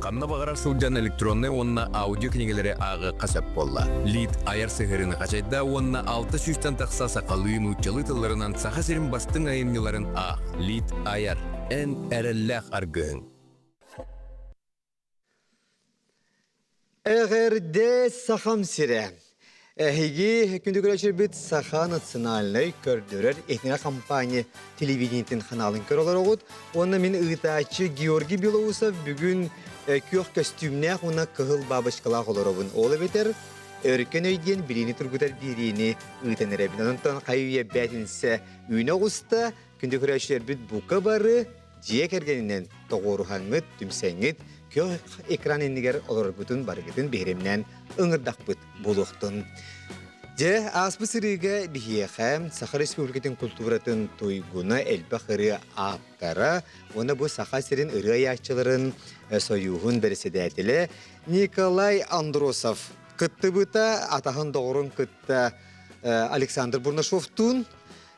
Ханна баҕарар сылдьан электроннай уонна аудио кинигэлэри ааҕыахха сөп буолла. Лид айар сыһыарыыны хачайда уонна 600-тэн тахса сахалыы, нууччалыы тылларынан Саха сирин бастыҥ айымньыларын аах. Лид айар. Эн эрэллээх аргыһыҥ. Эҕэрдэ Сахам сирэ! Эһиги күндү көрөөччүлэрбит Саха национальнай көрдөрөр этника компания телевидениетин ханаалын көрө олороҕут. Уонна мин ыытааччы Георгий Белоусов бүгүн күөх көстүүмнээх уонна кыһыл бабочкалаах олоробун. Ол эбэтэр Өркөн өй диэн билиини тургутар биэриини ыытан эрэбин. Онтон хайы-үйэ бээтинсэ үүнэ оҕуста, күндү көрөөччүлэрбит бука бары дьиэ кэргэнинэн тоҕуоруһаҥҥыт, түмсэҥҥит, күөх экран иннигэр олороргутун барыгытын биһиримнээн ыҥырдахпыт буолуохтун. Дьэ, ааспыт сырыыга биһиэхэ Саха Республикатын культуратын туйгуна элбэх ырыа ааптара уонна бу Саха сирин ырыа айааччыларын сойууһун бэрэссэдээтэлэ Николай Андросов кыттыбыта, атаһын доҕорун кытта Александр Бурнашовтуун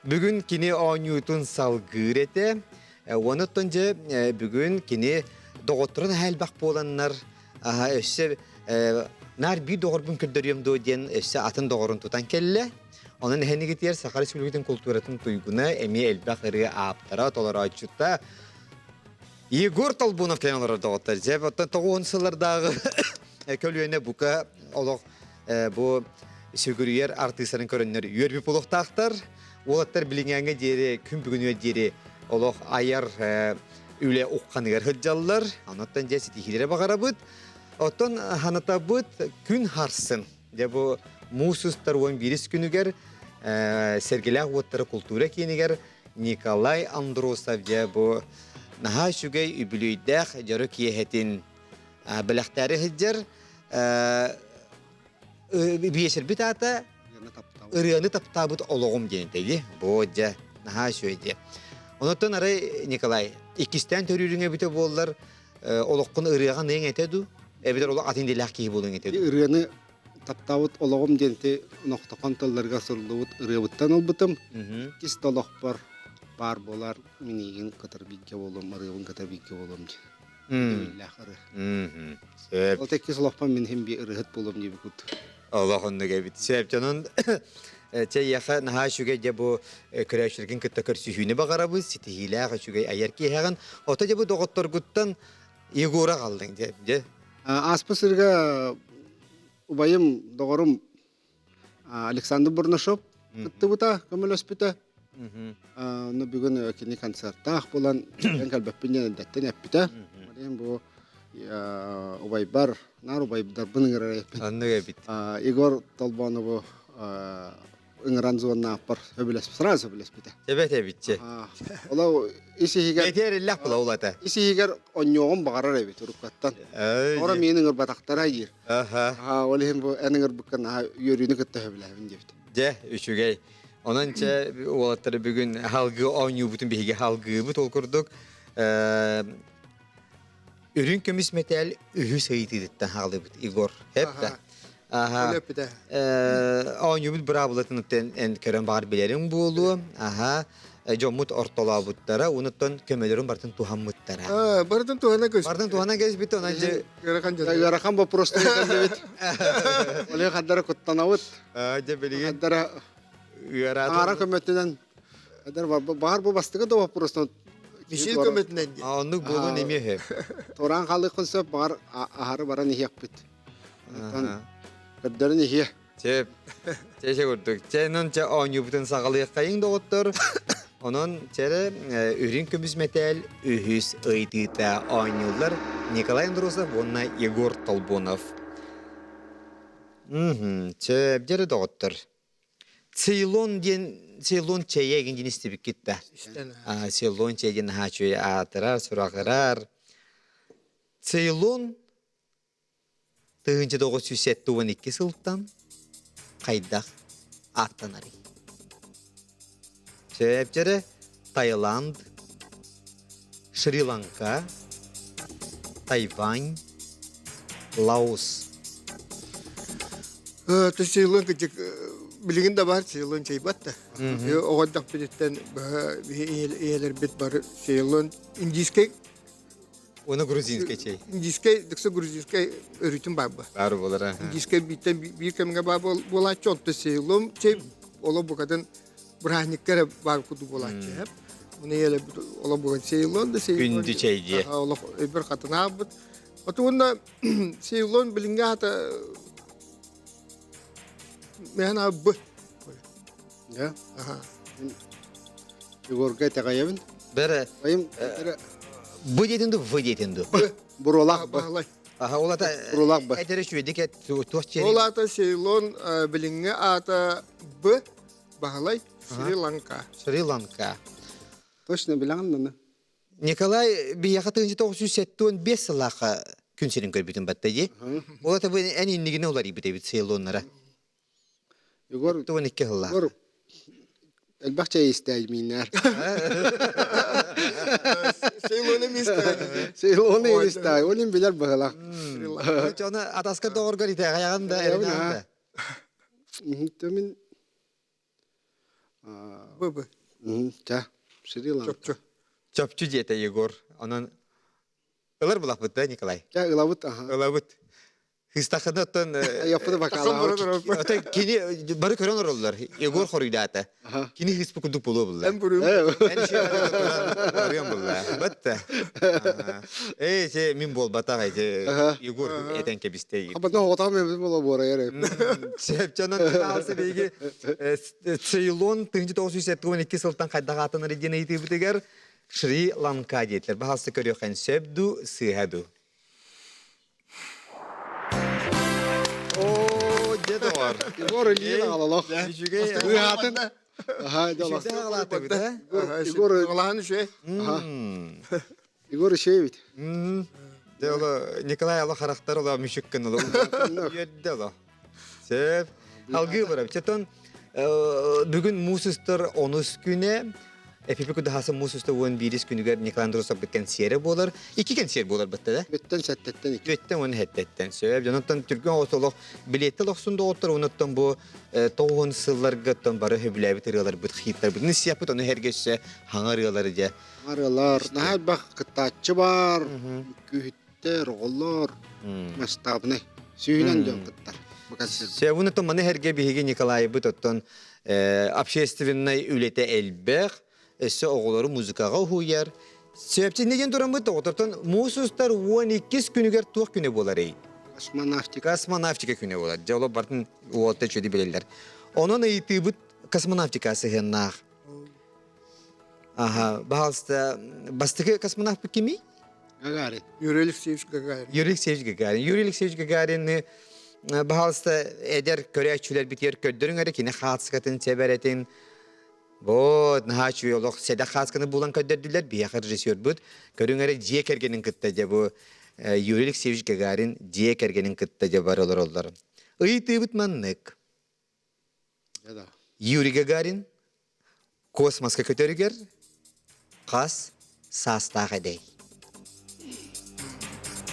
Бүгүн кини оонньуутун салгыыр этэ. Уонуттан дьэ бүгүн кини доҕотторун элбэх буоланнар өссө наар биир доҕорбун көрдөрүөм дуо диэн өссө атын доҕорун тутан кэллэ. Онон эһэнигитигэр Саха Республикатын култууратын туйгуна эмиэ элбэх ырыа ааптара, толорооччута Егор Толбунов кэлэн олорор доҕоттор. Дьэ, оттон 90 сыллардааҕы көлүөнэ бука олох бу сүгүрүйэр артыыстарын көрөннөр үөрбүт буолуохтаахтар. Уолаттар билиҥээҥҥэ диэри, күн бүгүнүгэр диэри олох айар үлэ ухханыгар сылдьаллар. Онуттан дьэ ситиһиилэри баҕарабыт. Оттон ханатабыт күн харсын. Дьэ бу муус устар 11 күнүгэр Сэргэлээх уоттара култуура киинигэр Николай Андросов дьэ бу наһаа үчүгэй үбүлүөйдээх дьоро киэһэтин бэлэхтээри сылдьар биэсэрбит аата ырыаны таптаабыт олоҕум диэн этэги бу дьэ наһаа үчүгэй диэ онуттан арай Николай иккистээн төрүүрүҥ эбитэ буоллар олоххун ырыаҕа ныаҥ этэ дуу эбэтэр олох атын идэлээх киһи буолуоҥ этэ дуу ырыаны таптаабыт олоҕум диэн ити нохтохон тылларга суруллубут ырыабыттан ылбытым иккис да олохпор баар буолар миниигин кытары бииргэ буолуом ырыабын кытары бииргэ буолуом диэн Иллээх ырыа. Сөп. Ол теккис олохпон мин иһин би ырыһыт буолуом диэбит курдук. Олох оннук эбит. Сөп. Дьонун чэ эйиэхэ наһаа үчүгэй дьэ бу көрөөччүлэргин кытта көрсүһүүнү баҕарабыт, ситиһиилээх үчүгэй айар киэһэҕин. Ото дьэ бу доҕотторгуттан Егора хааллыҥ дьэ. Дьэ. Ааспыт сырга убайым, доҕорум Александр Бурнашов кыттыбыта, көмөлөспүтэ. Ону бүгүн кини концертаах буолан эн кэлбэппин диэн эрдэттэн эппитэ. Марин бу убайбар, наар убайдарбын ыҥырар эппин. Оннук эбит. Егор Толбонову ыҥыран зоннаахпар сөбүлэспит, сразу сөбүлэспитэ. Эбэт эбитчи. Ола ис иһигэр Этиэр иллэх була улата. Ис иһигэр онньуоҕун баҕарар эбит уруккаттан. Ора миин ыҥырбатахтара диир. Аха. Ол иһин бу эн ыҥырбыккын наһаа үөрүүнү кытта сөбүлээбин диэбит. Дьэ, үчүгэй. Онон чэ уолаттары бүгүн халгыы оонньуубутун биһиги халгыыбыт ол курдук үрүҥ көмүс мэтээл үһүс ыйытыытыттан хаалыбыт Егор. Эптэ. Аха. Оонньуубут быраабылатын эн көрөн баҕар билэриҥ буолуо. Аха. Дьоммут ортолообуттара, онуттан көмөлөрүн барытын туһаммыттара. Барытын туһана көс. Барытын туһана кэспит, онон дьэ ыарахан Ыарахан вопростар кэллибит. Оле хаддара куттанабыт. Дьэ билигин Хаддара ыараата. Аара көмөтүнэн Хаддар баар бу бастакы да вопростан Мишель көмөтүнэн диэн. Оннук буолуон эмиэ сөп. Тураан хаалыаххын сөп, баҕар аһары баран иһиэхпит. Онтон көрдөрөн иһиэ. Чэ, чэ чэ курдук. Чэ, онон чэ оонньуубутун саҕалыаххайыҥ доҕоттор. Онон чэрэ үрүҥ көмүс мэтээл үһүс ыйытыыта оонньууллар Николай Андросов уонна Егор Толбонов. Мм, чэ, дьэрэ доҕоттор. Цейлон диэн Цейлон чэйэ эгин диэн истибиккит да. Цейлон чэй диэн наһаа үчүгэй аатырар, сураҕырар. Цейлон 1972 сылтан хайдах ааттанарый? Сөп Таиланд, Шри-Ланка, Тайвань, Лаос. Цейлон кыдьык билигин да бар Цейлон чайбат да. Оҕордохпутуттан ийэлэрбит бары Цейлон индийскэй. Уна грузинскай чэй. Индийскэй, дыкса грузинскай өрүтүн баар бу. Баар буолара. Индийскэй бииртэн биир кэмҥэ баар буолааччы, онто Цейлон чэй оло букатын бырааһынньыкка эрэ баар курдук буолааччы. Уну еле оло буган Цейлон да Цейлон. Күндү чэй дии. Олох өйбөр хатынаабыт. Отуунна Цейлон билиҥҥи аата Мэһэн б. Да. Ага. Егорга итэҕэйэбин. Бэрэ. Айым Б диэтин ду, В диэтин ду. Буруолаах Б. Аха, ол ата Буруолаах Б. Эдэр үчүгэйдик туох чери. Ол аата Цейлон билиҥҥи аата Б. Баһылай Шри-Ланка. Шри-Ланка. Точно билэҕин да Николай биһиэхэ 1975 сыллаахха күн сирин көрбүтүн батта дии. Ол ата бу эн иннигинэ уларыйбыт эбит Цейлоннара. Егор 12 сыллаах. Егор элбэх чэй истээ мииннээр. Цейлоны мистää. Цейлоны истээ. Ол билэр быһылах. Чону атаска доҕоргор итэҕэйэҕин да эрэнэҕин да. Мин Б Б. Ча, Шри-Ланка. Чопчу. Чопчу диэтэ Егор. Онон ылар булахпыт да Николай? Ча, ылабыт, аха. Ылабыт. Хыстахына оттон Айаппыты бакалаабыт. Оттон кини бары көрөн олороллор. Егор хоруйдаата. Кини хыспы курдук буолуо булла. Эн буруйум. Эн барыам булла. Батта. Эй, се мин буолбатах эти Егор этэн кэбистэй. Хабатна оҕотоҕум эбит буола буорайар. Сөпчөнөн таалсы биһиги Цейлон 1972 сылтан хайдах аатанар диэн ыйытыыбытыгар Шри-Ланка диэтилэр. Баһаалыста көрүөххэ сөп дуу, сыыһа дуу? Оо, дьэ доҕор. Егор Ильин аҕалалах. Үчүгэй. Быыһаатын. Аха, дьоло. Үчүгэй аҕалаатыбыт, э? Егор Аҕалаһан үчүгэй. Егор Ишевич. Дьэ, оло Николай оло харахтар оло мүшүк гын оло. Үөрдэ оло. Сөп. Алгыы барап. Чэтон бүгүн муус устар онус күнэ Эпипи кудахасы муус устар 11 күнүгэр Николай Андросов кэнсиэрэ буолар. Икки кэнсиэр буолар бытта да? Бүттэн сэттеттен икки. Бүттэн уон хэттеттен. Сөп. Дьонуттан түргэн оҕус олох билиэтте лохсун доҕоттор онуттан бу тоҕуһун сылларга бары хөбүлээбит ырыаларбыт хиттарбыт. Ниссияппыт ону эргессе хаҥа ырыалары дьэ. Ырыалар наһаа элбэх кыттааччы бар, күүһүттэр, оҕолор, масштабнай. Сүүһүнэн дьон кыттар. Себуну маны herге биһиги Николаевбыт оттон общественнай үлэтэ элбэх, өссө оҕолору музыкаҕа уһуйар. Сөпчи неден тураммыт оҕотортон муус устар 12 күнүгэр туох күнэ буоларый? Космонавтика. Космонавтика күнэ буолар. Дьэ, олор бартын уолта чөдү билэллэр. Онон ыйытыыбыт космонавтика сыһыаннаах. Аха, баһаалыста, бастакы космонавт кимий? Гагарин. Юрий Алексеевич Гагарин. Юрий Алексеевич Гагарин. Юрий Алексеевич Гагарины баһаалыста эдэр көрөөччүлэрбитигэр көрдөрүҥ эрэ кини хаацкатын сэбэрэтин вот наһаа үчүгэй олох сэдэх хаасканы булан көрдөрдүлэр биһиэхэ режиссербут көрүҥ эрэ дьиэ кэргэнин кытта дьэ бу Юрий Алексеевич Гагарин дьиэ кэргэнин кытта дьэ бары олороллор. Ыйытыыбыт маннык. Юрий Гагарин космоска көтөрүгэр хас саастаах эдэй?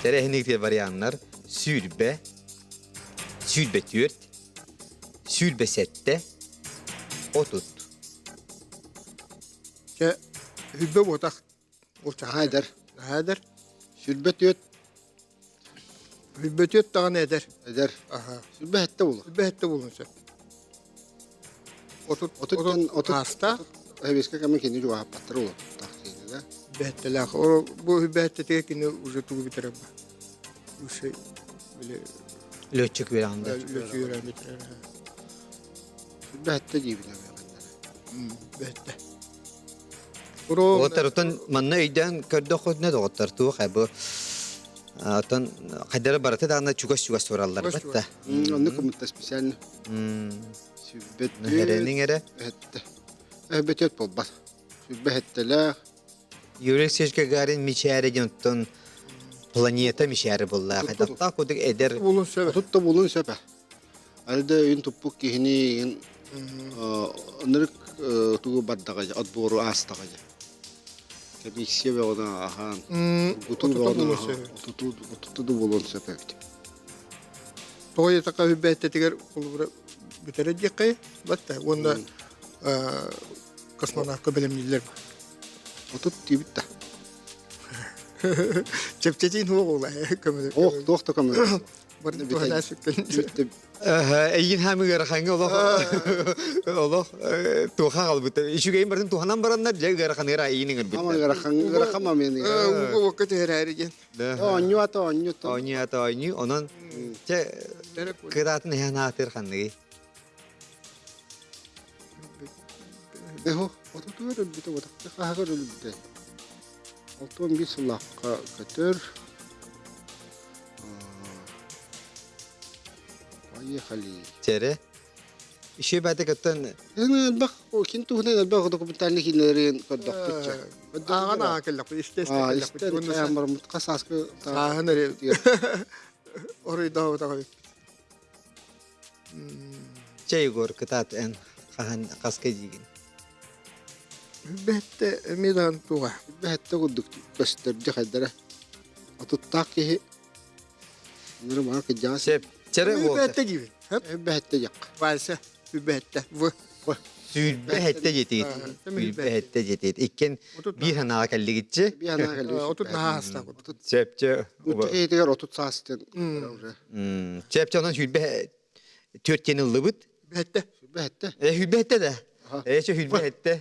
Тэрээһинигитигэр варианнар сүүрбэ, 24, 27, 30. Чэ, сүрбэ буотах. Ол Хаайдар. Хаайдар. 24 24 даҕаны эдэр. Эдэр. Аха. Сүрбэ сэттэ буолуо. Сүрбэ сэттэ буолуон сөп. Отут, отут, отут ааста. Эбиэскэ кэмин кини чугаһаппаттар уолаттаах киһини да. Бэһэттэлээх. О, бу бэһэттэтигэр кини уже тугу бүтэрэр ба. Уже били Летчик үөрэҕин да. Летчик үөрэҕин бүтэрэр. Сүрбэ сэттэ диибин Бэһэттэ. Оттор оттон манна өйдөөн көрдөххүтүнэ доҕоттор туох бу оттон хайдара барыта даҕаны чугас-чугас тураллар батта. Оннук кымытта специально. Сүрбэт Эрэниҥ эрэ. Эбэтет буолбат. Сүрбэ хэттэлээх. Юрий Алексеевич Гагарин мичээрэ диэн оттон планета мичээрэ буоллаах. Хайдахтаах курдук эдэр Булун сөп. Тут да булун сөп. Арыда үн туппук киһини ынырык тугу бардаҕа отбору аастаҕа дьэ. Комиссия бөҕөнө аһаан, тургутуу бөҕөнө аһаан, отуту да буолуон сөп эбит. Тоҕо диэтэххэ үбэттэтигэр холобура бүтэрэ диэххэ батта уонна космонавка бэлэмнииллэр 30 диэбит да. Чэпчэтиин хуох ула көмө. Ох, туох да көмө. Барын туһана сүккэн. Эйигин хаамы ыарахаҥҥа олох олох туоха хаалбыт. Үчүгэйин барын туһанан бараннар дьэ ыараханыгар эйигин ыҥырбыттар. Ама ыарахан ыарахама мен. Ууга уокка түһэрээри диэн. Оонньуу ата оонньуу. Оонньуу ата оонньуу. Онон чэ кыраатын эһэн аатыр ханныгый? Эхо, отутугар өлбүтэ, отахта хаһыгар өлбүтэ. 61 сыллаахха көтөр. Поехали. Чэрэ. Еще бәті кыттан... Элбэх, кин туһунан элбэх документальный кинилэрин көрдөхпүт. Ааҕан аға келлэхпит, истэ-истэ келлэхпит. Истэ, бараммыт хас ааскы... Сааһын эрэ оройдообутаҕа Чэ, Егор, кытаат эн хаһан хаска диигин? Бэттэ эмиэ даҕаны туга. Бэттэ курдук көстөрдө хайдара. Отуттаах киһи Ныры маа кыдьаҕас. Сеп, чэрэ буолта. Бэттэ диибин. Бэттэ дьак. Вальса бэттэ. В. Сүүрбэ хэттэ диэтигит. Сүүрбэ хэттэ диэтигит. Иккен биир ханаға кэллигитчи. Биир ханаға кэллигит. Отут наһаа астаах. Сөпчө. Утта киһитигэр отут саас диэн уже. Сөпчө онон сүүрбэ төрт ыллыбыт. Бэттэ. Бэттэ. Э сүүрбэ хэттэ да. Э сүүрбэ хэттэ.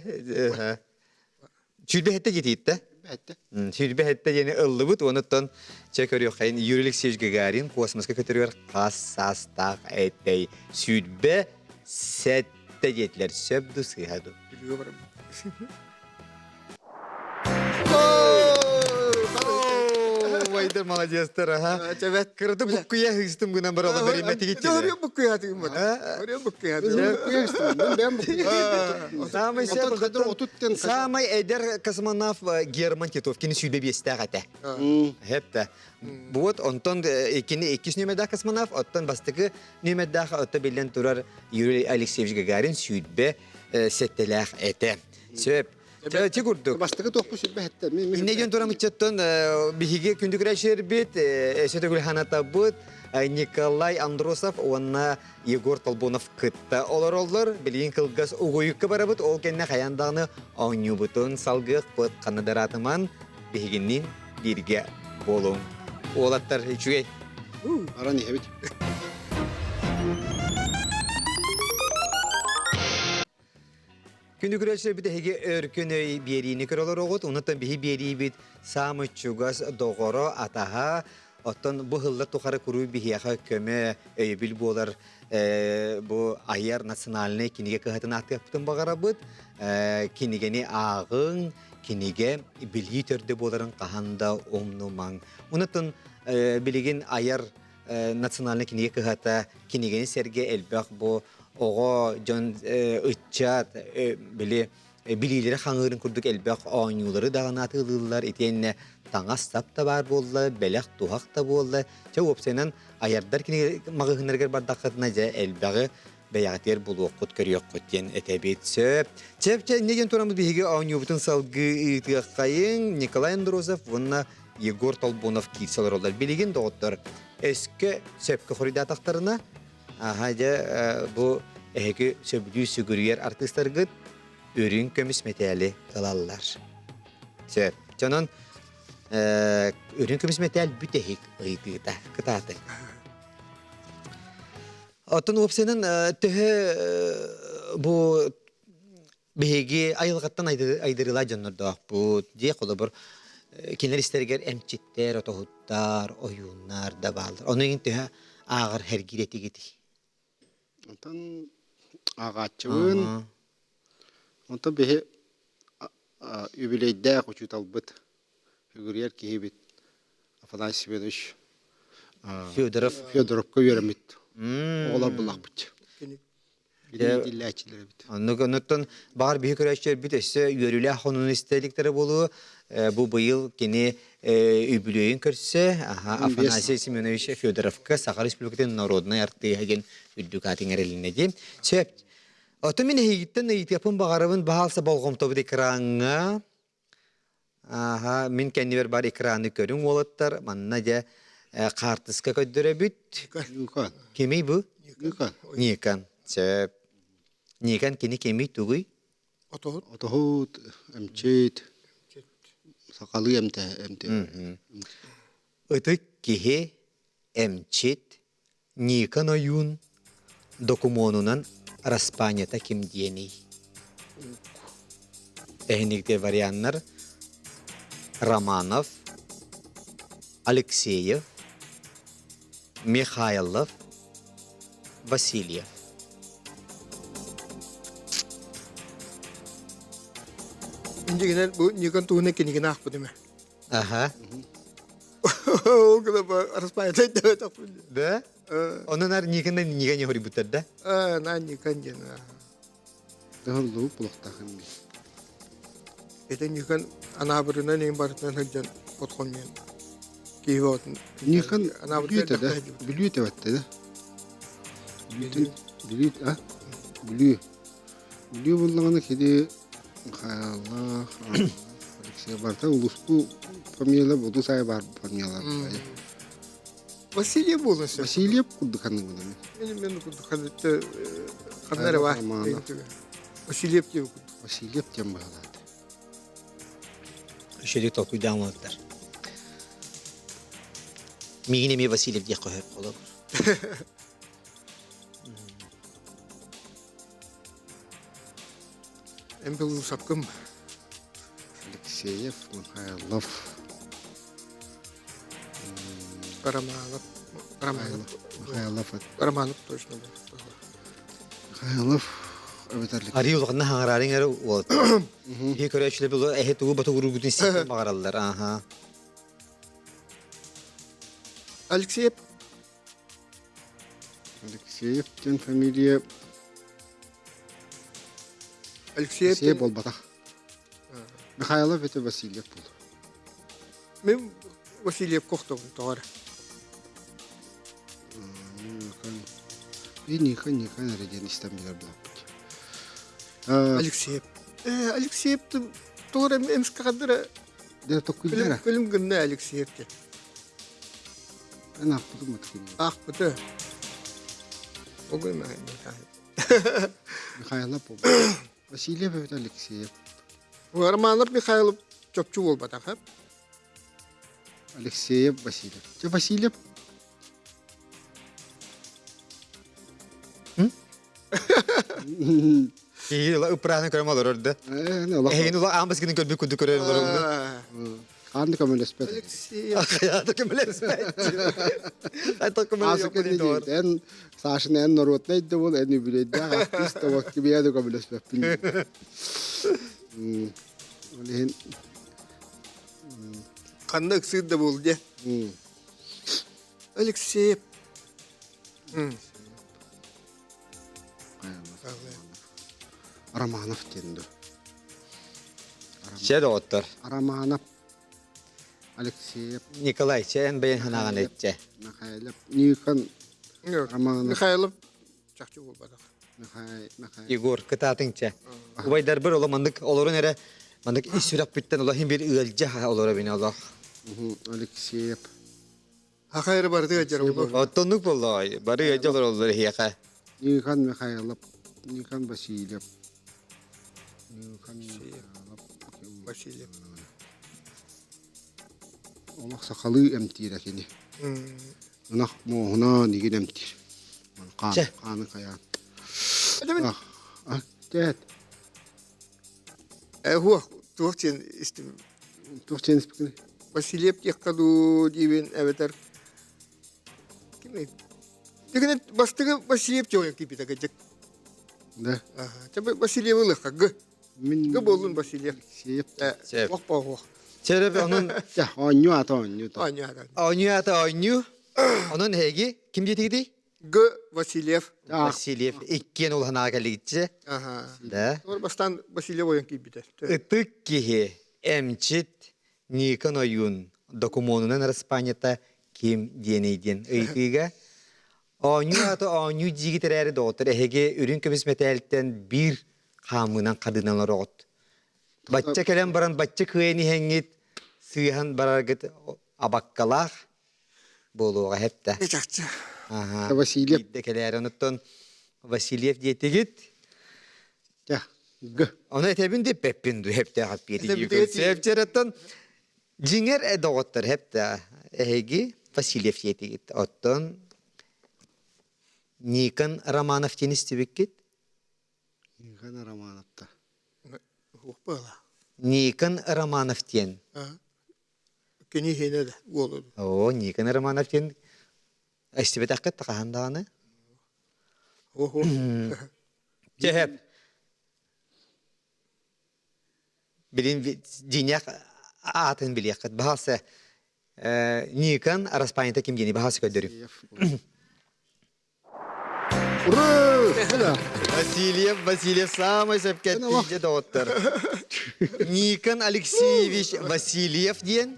Сүүрбэ хэттэ диэтигит да. Бэттэ. Сүүрбэ хэттэ диэни ыллыбыт, онуттан чэ көрүөххэйин Юрий Алексеевич Гагарин космоска көтөрүгэр хас саастаах этэй сүүрбэ сэттэ диэтилэр сөп ду сыыһа ду? Билигэ барам. Вайда молодецтар, аха. Чэбэт. Кыраты буккуя хыстым гынан бар ола беримэтигит. Ория буккуя тигим бар. Ория буккуя. Самый Самый эдэр космонавт Герман Титов кини сүүрбэ биэстээх этэ. Хепте. Вот онтон кини иккис нүөмэрдээх космонавт, оттон бастакы нүөмэрдээх отто биллэн турар Юрий Алексеевич Гагарин сүүрбэ сэттэлээх этэ. Сөп. Ти курдук. Бастакы туохпу сүүрбэ сэттэ. Инне диэн туран ыччаттан биһиги күндү күрэшербит, өссө төгүл ханатабыт Николай Андросов уонна Егор Толбонов кытта олороллор. Билигин кылгас угуйукка барабыт, ол кэннэ хайаан даҕаны оонньуубутун салгыахпыт. Ханна дараатыман биһигинниин бииргэ буолуҥ. Уолаттар үчүгэй. Аран иһэбит. Күнү көрөөччүлэрбит эһиги өркөн өй биэриини көрө олороҕут. Онуттан биһи биэриибит саамай чугас доҕоро, атаһа. Оттон бу һыллар тухары куруук биһиэхэ көмө, өйөбүл буолар бу айар национальнай кинигэ кыһатын ааттыахпытын баҕарабыт. Кинигэни ааҕыҥ, кинигэ билии төрдө буоларын хаһан да умнумаҥ. Онуттан билигин айар национальнай кинигэ кыһата кинигэни сэргэ элбэх бу оҕо дьон ыччат били билиилэрэ хаҥыырын курдук элбэх оонньуулары даҕаны атыылыыллар итиэннэ таҥас-сап да баар буолла бэлэх-туһах да буолла чэ уопсайынан айардар кинигэ маҕаһыыннарыгар бардаххытына дьэ элбэҕи бэйэҕитигэр булуоххут көрүөххүт диэн этэбит сөп чэп чэ инньэ диэн тураммыт биһиги оонньуубутун салгыы ыытыаххайыҥ Николай Андросов уонна Егор Толбунов киирсэ олороллор билигин доҕоттор өскө сөпкө хоруйдаатахтарына Аха дьэ бу эһиги сөбүлүү сүгүрүйэр артыыстаргыт үрүҥ көмүс мэтээли ылаллар. Сөп. Дьонон үрүҥ көмүс мэтээл бүтэһик ыйытыыта кытаатыҥ. Оттон уопсайынан төһө бу Биһиги айылҕаттан айдырыылаах дьоннордоохпут. Дьиэ холобур, кинилэр истэригэр эмчиттэр, отоһуттар, ойууннар да бааллар. Ону иһин төһө ааҕар сэргиир этигитий? Онтон ааҕааччыбын. Онтон биһи юбилейдээх учууталбыт, үгүрүйэр киһибит Афанасий Семенович Федоров. Федоровка үөрэммит оҕолор буллахпыт. Иллээччилэр эбит. Оннук оннуттан баҕар биһи көрөөччүлэрбит өссө үөрүүлээх хонууну истэ иликтэрэ буолуо. Бу быйыл кини үбүлүөйүн көрсө Афанасий Семенович Федоровка Саха Республикатын народнай артыыһа диэн үрдүк аатын эрэлиннэ дии. Сөп. Оттон мин эһигиттэн ыйытыахпын баҕарабын баһаалса болҕомтобут экраҥҥа. Ааһа, мин кэннибэр бар экраны көрүҥ уолаттар, манна дьэ хаартыска көрдөрөбүт. Ньукан. Кимий бу? Ньукан. Никон. Сөп. Никон кини кимий тугуй? Отоһут. Отоһут, эмчит. Сахалыы эмтэ эмтэ. Ытык киһи, эмчит, Никон ойуун докумуонунан араспаанньата ким диэний? Эһиникте варианнар Романов, Алексеев, Михайлов, Васильев. Инжигинер бу Никон туһунан кинигини аахпытым ээ. Аха. Ол гына араспаанньата өйдөөбөтөхпүн. Да? Онон ар Никоннан Ника не хоруйбуттар да? На Никон диэн. Дыһыллыбыт булуохтаахын дии. Это Никон анаабырынан ең барытынан сылдьан отхонньон киһи отун Никон Бүлүү да, Бүлүү тэбэтте да. Бүлүүтүн Бүлүү а Бүлүү. Бүлүү буллаҕына кини Михайлов, Алексей барыта улуспу фамилия улус аайы баар фамилиялар. Васильев буолуон сөп. Васильев курдук ханныгынан. Мен мен курдук ханнык ханна эрэ баар. Васильев диэн курдук. Васильев диэн быһалаата. Үчүгэй толкуйдаан олордор. Миигин эмиэ Васильев диэххэ сөп холобур. Эн Белоусовкым. Алексеев, Михайлов. Романов. Романов. Михайлов. Романов точно был. Михайлов. Эбэтэр Арий улаханна хаҥараарыҥ эрэ уолат. Биһи көрөөччүлэр булу эһи тугу батугуругутун сиэн баҕараллар. Аха. Алексеев. Алексеев диэн фамилия Алексеев. Алексеев буолбатах. Михайлов это Васильев был. Мен Васильев кохтобун тоҕор. И Никон, Никон эрэ диэн истэн билэр буолбут. Алексеев. Алексеев тоҕор эмискэ Дэ токкуйдара. Күлүм гынна Алексеев диэн. Эн аахпытым матыкын. Аахпыты. Огой Михайлов Васильев эбит Алексеев. Романов Михайлов чопчу буолбатах. Алексеев Васильев. Че Васильев? Киһи ыппырааны көрөм олорор да. Эһигин ула аан баскытын көрбүт курдук көрөр олорор. Хаанды көмөлөспөт. Хаанды көмөлөспөт. Айта көмөлөспөт. Эн Сашина эн народнай да бол, эн үбүлэйдээх артист да бол, кимиэ да көмөлөспөппүн. Ол иһин Ханна ыксыыр да буол дьэ. Алексеев. Романов диэн дуо? Чэ доҕоттор. Романов Алексеев. Николай, чэ эн бэйэн санааҕын этчэ. Михайлов. Никон Романов. Михайлов чахчы буолбатах. Егор, кытаатыҥ чэ. Убайдарбар оло маннык олорун эрэ маннык ис сүрэхпиттэн улахан бир ыалдьа олоро бин олох. Алексеев. Хахайры барытыга дьэр олор. Оттоннук боллой. Бары ыалдьа олороллор эһиэхэ. Никон Михайлов. Никон Васильев. Никон Михайлов. Васильев. Олох сахалыы эмтиирэ кини. Ынах муоһуна нигин эмтиир. Хаан, хааны хайаан. Тээт. Хуох, туох диэн истим. Туох диэн испикини? Васильев диэххэ дуу диибин эбэтэр кими? Дигинэ бастыгы Васильев диэн киирбитэ кырдьык. Да. Васильевы ылыахха гы. Мин Гы буоллун Васильев. Алексеев. Ох по Чэрэ онун Дьэ, оонньуу ата оонньуу. Оонньуу ата. Оонньуу ата оонньуу. Онон эһиги ким диэтигитий? Г. Васильев. Васильев иккиэн улаханаға кэлигитчи. Аха. Да. Бастан Васильев ойон киирбитэ. Ытык киһи, эмчит Никон ойуун докумуонунан араспаанньата ким диэний диэн ыйытыыга оонньуу аата оонньуу диигит эрээри доҕоттор эһиги үрүҥ көмүс мэтээлтэн биир хаамыынан хадыынан олороҕут. Бачча кэлэн баран бачча кыайан иһэҥҥит сыыһан бараргыт абаккалаах буолуоҕа эптэ. Чахчы. Аха. Васильев. Биирдэ кэлээр онуттан Васильев диэтигит. Дьэ, г. Ону этэбин диэппэппин дуу эптээх эппиэти. Севчереттан. Дьиҥэр доҕоттор хэптэ эһиги Васильев диэтигит. Оттон Никон Романов диэн истибиккит? Никон Романовта. Никон Романов диэн. Кини иһинэ да уолу. Оо, Никон Романов диэн истибэтэххит хаһан даҕаны? Охо. Чэһэп. Билин дьиҥнээх аатын билиэххит. Баһаалса Никон араспаанньата ким диэни баһаалса көрдөрүм. Ура! Васильев, Васильев самый сөпкө эттиинчэ доҕоттор. Никон Алексеевич Васильев диэн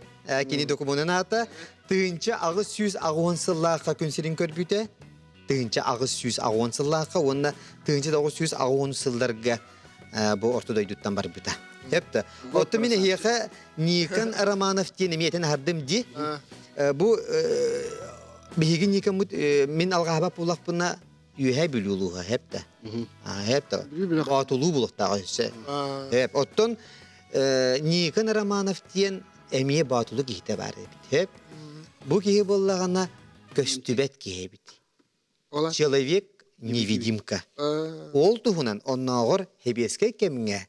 кини докумуонун аата 1880 сыллаахха күн сирин көрбүтэ. 1880 сыллаахха уонна 1980 сылларга бу орто дойдуттан барбыта. Хепта. Оттон мин эһиэхэ Никон Романов диэн эмиэ этэн аһардым дии. Бу биһиги Никоммут мин алҕаһабап булахпына үөһэ Бүлүү улууһа хепта. Хепта. Боотулуу булуохтааҕа өссө. Хеп. Оттон Никон Романов диэн эмиэ боотулу киһитэ баар эбит. Хеп. Бу киһи буоллаҕына көстүбэт киһи эбит. Человек невидимка. Ол туһунан оннооҕор сэбиэскэй кэмҥэ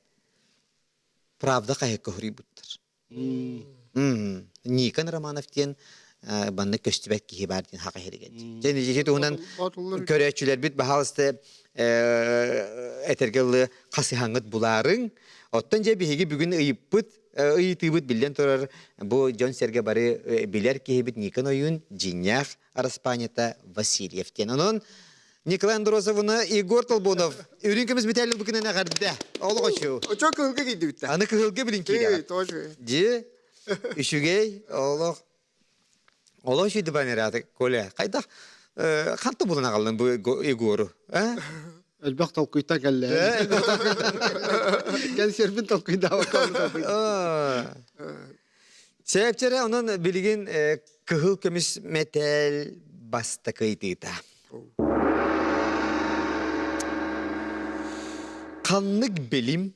Правда хаһыакка суруйбуттар. Никон Романов диэн маннык көстүбэт киһи баар диэн хаха иһиригэн. Дьэ ити туһунан көрөөччүлэрбит баһаалыста этэргэ ылы хасыһаҥҥыт булаарыҥ. Оттон дьэ биһиги бүгүн ыйыппыт ыйытыыбыт биллэн турар бу дьон-сэргэ бары билэр киһибит Никон Ойуун дьиҥнээх араспаанньата Васильев диэн. Онон Николай Андросовна Егор Толбонов үрүҥ көмүс металл букунан эҕэрдэ. Олох очу. Очо кыһылга киирдибит Аны кыһылга билин киирэ. Тоже. Дьи үчүгэй олох олох үчүгэй банераты Коля хайдах ханта булан аҕаллын бу Егору а Элбэх толкуйта кэллэ. Кэнсиэрбин толкуйдаабакка Сээпчэрэ онон билигин кыһыл көмүс мэтээл бастакы ыйытыыта. Ханнык билим,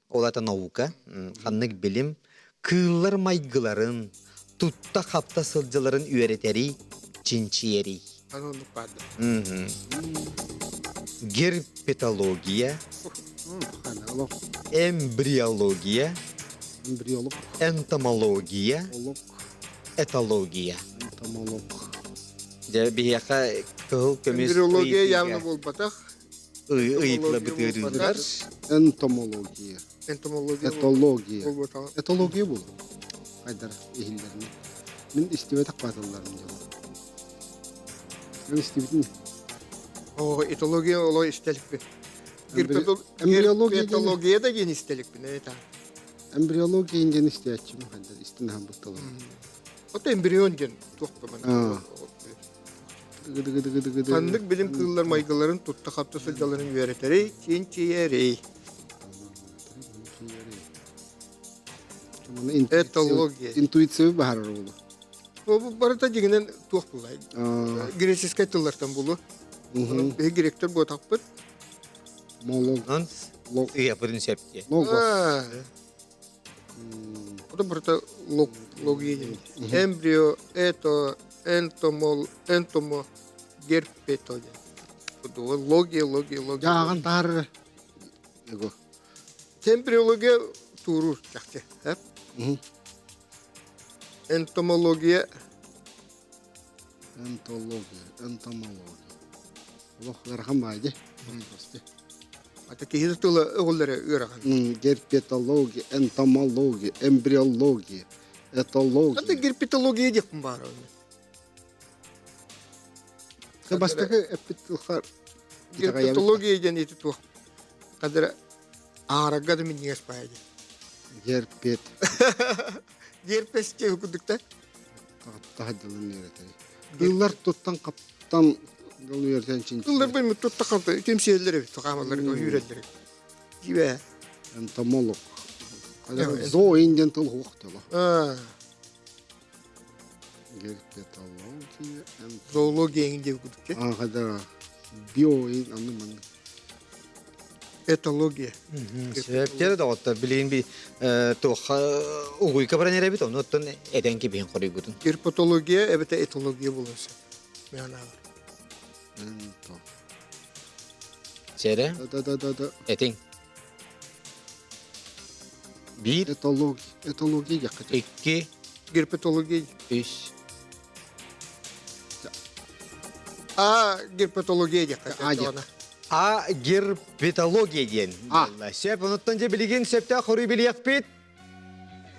ол это наука, ханнык билим кыыллар майгыларын, тутта-хапта сылдьаларын үөрэтэрий, чинчийэрий? Герпетология, эмбриология, Эмбриолог. Энтомология. Олог. Этология. Энтомолог. Дьэ биһиэхэ кыһыл көмүс Эмбриология явно буолбатах. Ыйытыла бытыырыылар. Энтомология. Энтомология. Этология. Этология буолу. Хайдар иһиллэрин. Мин истибэтэх баатылларым дьон. Мен истибитин. О, этология оло истеликпин. Эмбриология Герпетология да диэн истеликпин это. Эмбриология диэн истээччим хайдар истин аһамбытталар. Ото эмбрион диэн туох ба Ханнык билим кыыллар майгыларын тутта-хапта сылдьалларын үөрэтэрий, чинчийэрий. Этология. Интуиция баһарар буолу. Бу барыта дьиҥинэн туох булай. Греческэй тыллартан булу. Биһи гректер буотахпыт. Молог. Ия, принцепте. Логос. Это барыта лог логия диэн. Эмбрио, это, энтомол, энтомо, герпето диэн. Логия, логия, логия. Дьааҕын таһар его. Эмбриология туурур чахчы. Энтомология. Энтология, энтомология. Олох ыарахан баайды. Ата киһи тыла өҕүллэрэ ыарахан. Герпетология, энтомология, эмбриология, этология. Ата герпетология диэхпин баара. Бастакы эппит тылхар Герпетология диэн ити туох кадыра аарага да минньигэс баайа диэн. Герпет. Герпес диэн курдук Таһаддылын үөрэтэр. Тыллар туттан хаптан дыл үөрэтэн чинчи. Тыллар бу тутта хапта кемсиэллэр эбит хаамаллар үүрэллэр. Дибэ. Энтомолог. Зоо диэн тыл хуохтала. Герпетология. Зоология диэн курдук. Аха да. Био анны манна. Этология. Сөптер доҕоттор билигин би туохха угуйка баран эрэбит ону оттон этэн кибиһин хоруйгутун. Герпатология эбэтэ этология буолуон сөп. Мен анаабар. Сэрэ? Да да да да. Этиҥ. Биир. Этология. Этология диэххэ. Икки. Герпетология. Үс. А герпетология диэххэ. А диэх. А герпетология диэн. А. Сөп, онуттан дьэ билигин сөптөөх хоруй билиэхпит.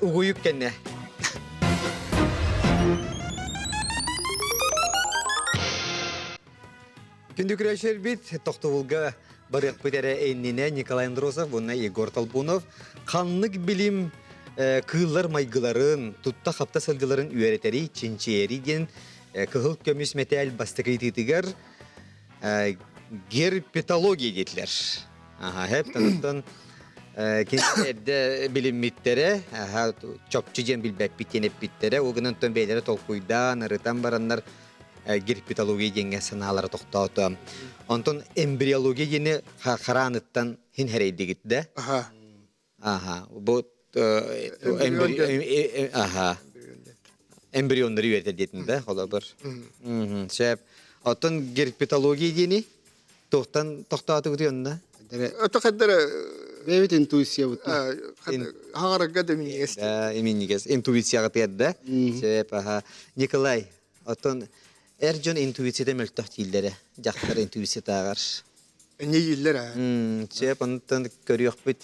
Угуйук кэннэ. Күндү күрәшербит тохтобулга барыахпыт эрэ иннинэ Николай Андросов уонна Егор Толбунов ханнык билим кыыллар майгыларын, тутта-хапта сылдьыларын үөрэтэри, чинчийэри диэн кыһыл көмүс мэтээл бастакы ыйытыытыгар герпетология диэтилэр. Аха, хэп таныттан кини эрдэ билиммиттэрэ, аха, чопчу диэн билбэппит диэн эппиттэрэ, ол гынан бэйэлэрэ толкуйдаан, ырытан бараннар герпетология диэҥҥэ санаалара тохтоото. Онтон эмбриология диэни харааныттан хин хэрэйдигит да? Аха. Аха. Бу аха. Эмбрионнары үөрэтэр диэтин да, холобур. Сөп. Оттон герпетология диэни туохтан тохтоотугут онно? Ото хаддара Бэйбит интуициябыт. Хаҥарарга да минньигэс. Минньигэс. Интуицияҕа тиэрдэ. Сөп, аха. Николай, оттон эр дьон интуицията мөлтөх дииллэрэ, дьахтар интуициятааҕар. Эмиэ дииллэр аа. Сөп, онтон көрүөхпүт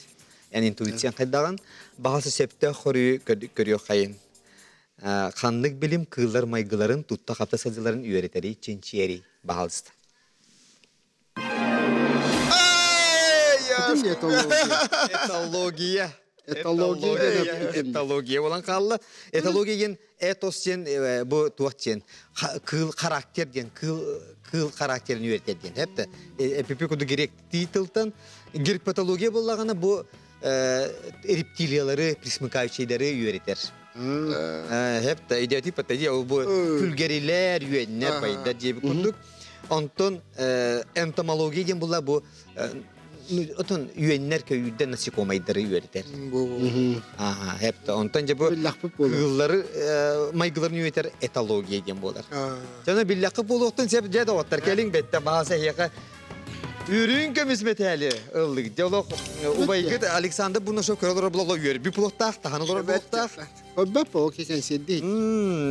эн интуицияҥ хайдаҕын. Баҕасы сөптөөх хоруйу көрүөх хайын. Ханнык билим кыыллар майгыларын тутта-хапта сылдьалларын үөрэтэрий, чинчийэрий, баһаалыста. Этология. Этология. Этология. Этология болан хаалла. Этология диэн этос диэн бу туох диэн кыыл характер диэн кыыл кыыл характерын үөрэтэр диэн хэпте. Эпипи куду гректии тылтан герпатология боллагана бу рептилиялары, пресмыкающийлары үөрэтэр. Хэпте идеотип патология ол бу күлгэрилэр, үөннэр, байдар диэби курдук. Онтон энтомология диэн була бу отон үөннэр көйүүрдэн насекомайдары үөрэтэр. Аха, хепте. Онтон же бу кыыллары майгыларын үөрэтэр этология диэн буолар. Жана биллэххэ буолуохтун сеп дьэ доҕоттор кэлиҥ бэтте бааса эһиэхэ Үрүҥ көмүс мэтээли ыллык. Дьэ олох убайгыт Александр Бурнашов көрө олорор була үөрбүт булуохтаах, таһан олорор буолуохтаах. Көрбөт ол кисэн сирдии.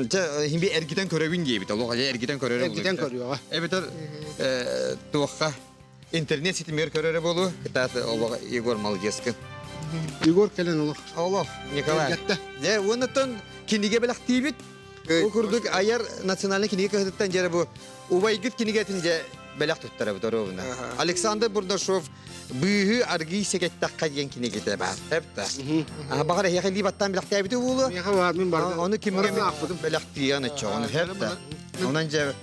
Дьэ, химби эргитэн көрөбүн диэбит. Олох эргитэн көрөрө Эргитэн көрүөҕэ. Эбэтэр туохха интернет ситимигэр көрөрө буолуо. Кытаат олох Егор молодецкын. Егор кэлэн олох. Олох, Николай. Дьэ, уоннаттан кинигэ бэлэхтиибит. Ол курдук айар национальный кинигэ кыһытыттан дьэ бу убайгыт кинигэтин дьэ бэлэх туттарабыт оруобуна. Александр Бурнашов Быыһы аргый сэкэттэххэ диэн кинигэтэ баар. Эпта. Баҕар эһиэхэ илии баттаан бэлэхтээбитэ буолуо. Миэхэ баар мин барды. Ону кимҥэ бэлэхтиэн оччоҕуну хэпта. Онон дьэ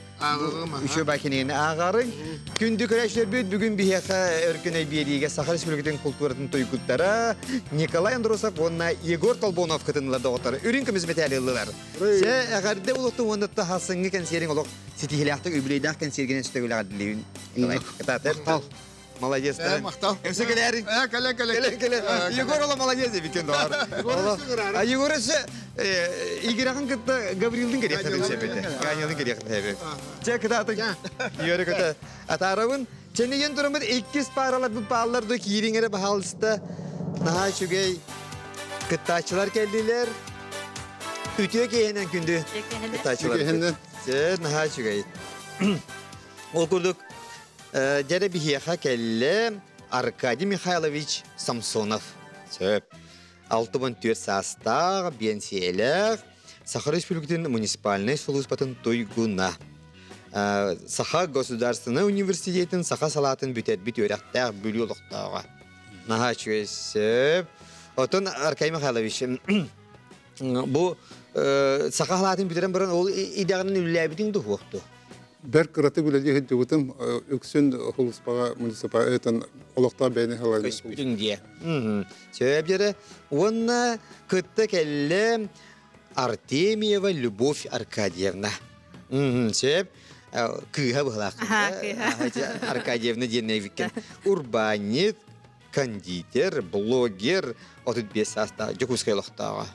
үчүгэй бай кинигини ааҕарыҥ. Күндү көрөөччүлэрбит бүгүн биһиэхэ Өркөн өй биэриигэ Саха Республикатын култууратын туйгуттара Николай Андросов уонна Егор Толбонов кытыннылар доҕоттор. Үрүҥ көмүс мэтээли ыллылар. Чэ, эҕэрдэ улуттун уонна тахасыҥҥы кэнсиэриҥ олох ситиһиилээхтик үбүлүөйдээх кэнсиэргинэн сөтөгүлэҕэрдилиибин. Николай, кытаатар. Молодец. Э, махтал. Эмсе кэлээриҥ. Э, кэлэ, кэлэ. Кэлэ, кэлэ. Егор ола молодец эбикен доҕор. А Егор өссө Игоряҕын кытта Гаврилдын кэриэхтэн сөбүтэ. Ганялын кэриэхтэн сөбү. Чэ, кытаатыҥ. Егор көтө. Атаарабын. Чэнийэн тураммыт иккис паараларбыт бааллар да киириҥ эрэ баһаалыста. Наһаа үчүгэй кыттааччылар кэллилэр. Үтүө киэһэнэн күндү кыттааччылар. Чэ, наһаа үчүгэй. Ол курдук Дьэрэ биһиэхэ кэллэ Аркадий Михайлович Самсонов. Сөп. 64 саастаах, биэнсийэлээх, Саха Республикатын муниципальнай сулууспатын туйгуна. Саха государственнай университетын саха салаатын бүтэрбит үөрэхтээх Бүлүү олохтооҕо. Наһаа үчүгэй сөп. Оттон Аркадий Михайлович, бу саха салаатын бүтэрэн баран ол идэҕинэн үлэлээбитиҥ дуһуохту? Бэрт кыратык үлэлии сылдьыбытым. Үксүн сулууспаҕа муниципалитетын олохтоох бэйэни салайыныы. Көспүтүҥ диэ. Сөп дьэрэ. Уонна кытта кэллэ Артемьева Любовь Аркадьевна. Сөп. Кыыһа быһылаах. Аркадьевна диэн эбиккен. Урбаанньыт, кондитер, блогер, 35 саастаах Дьокуускай олохтооҕо.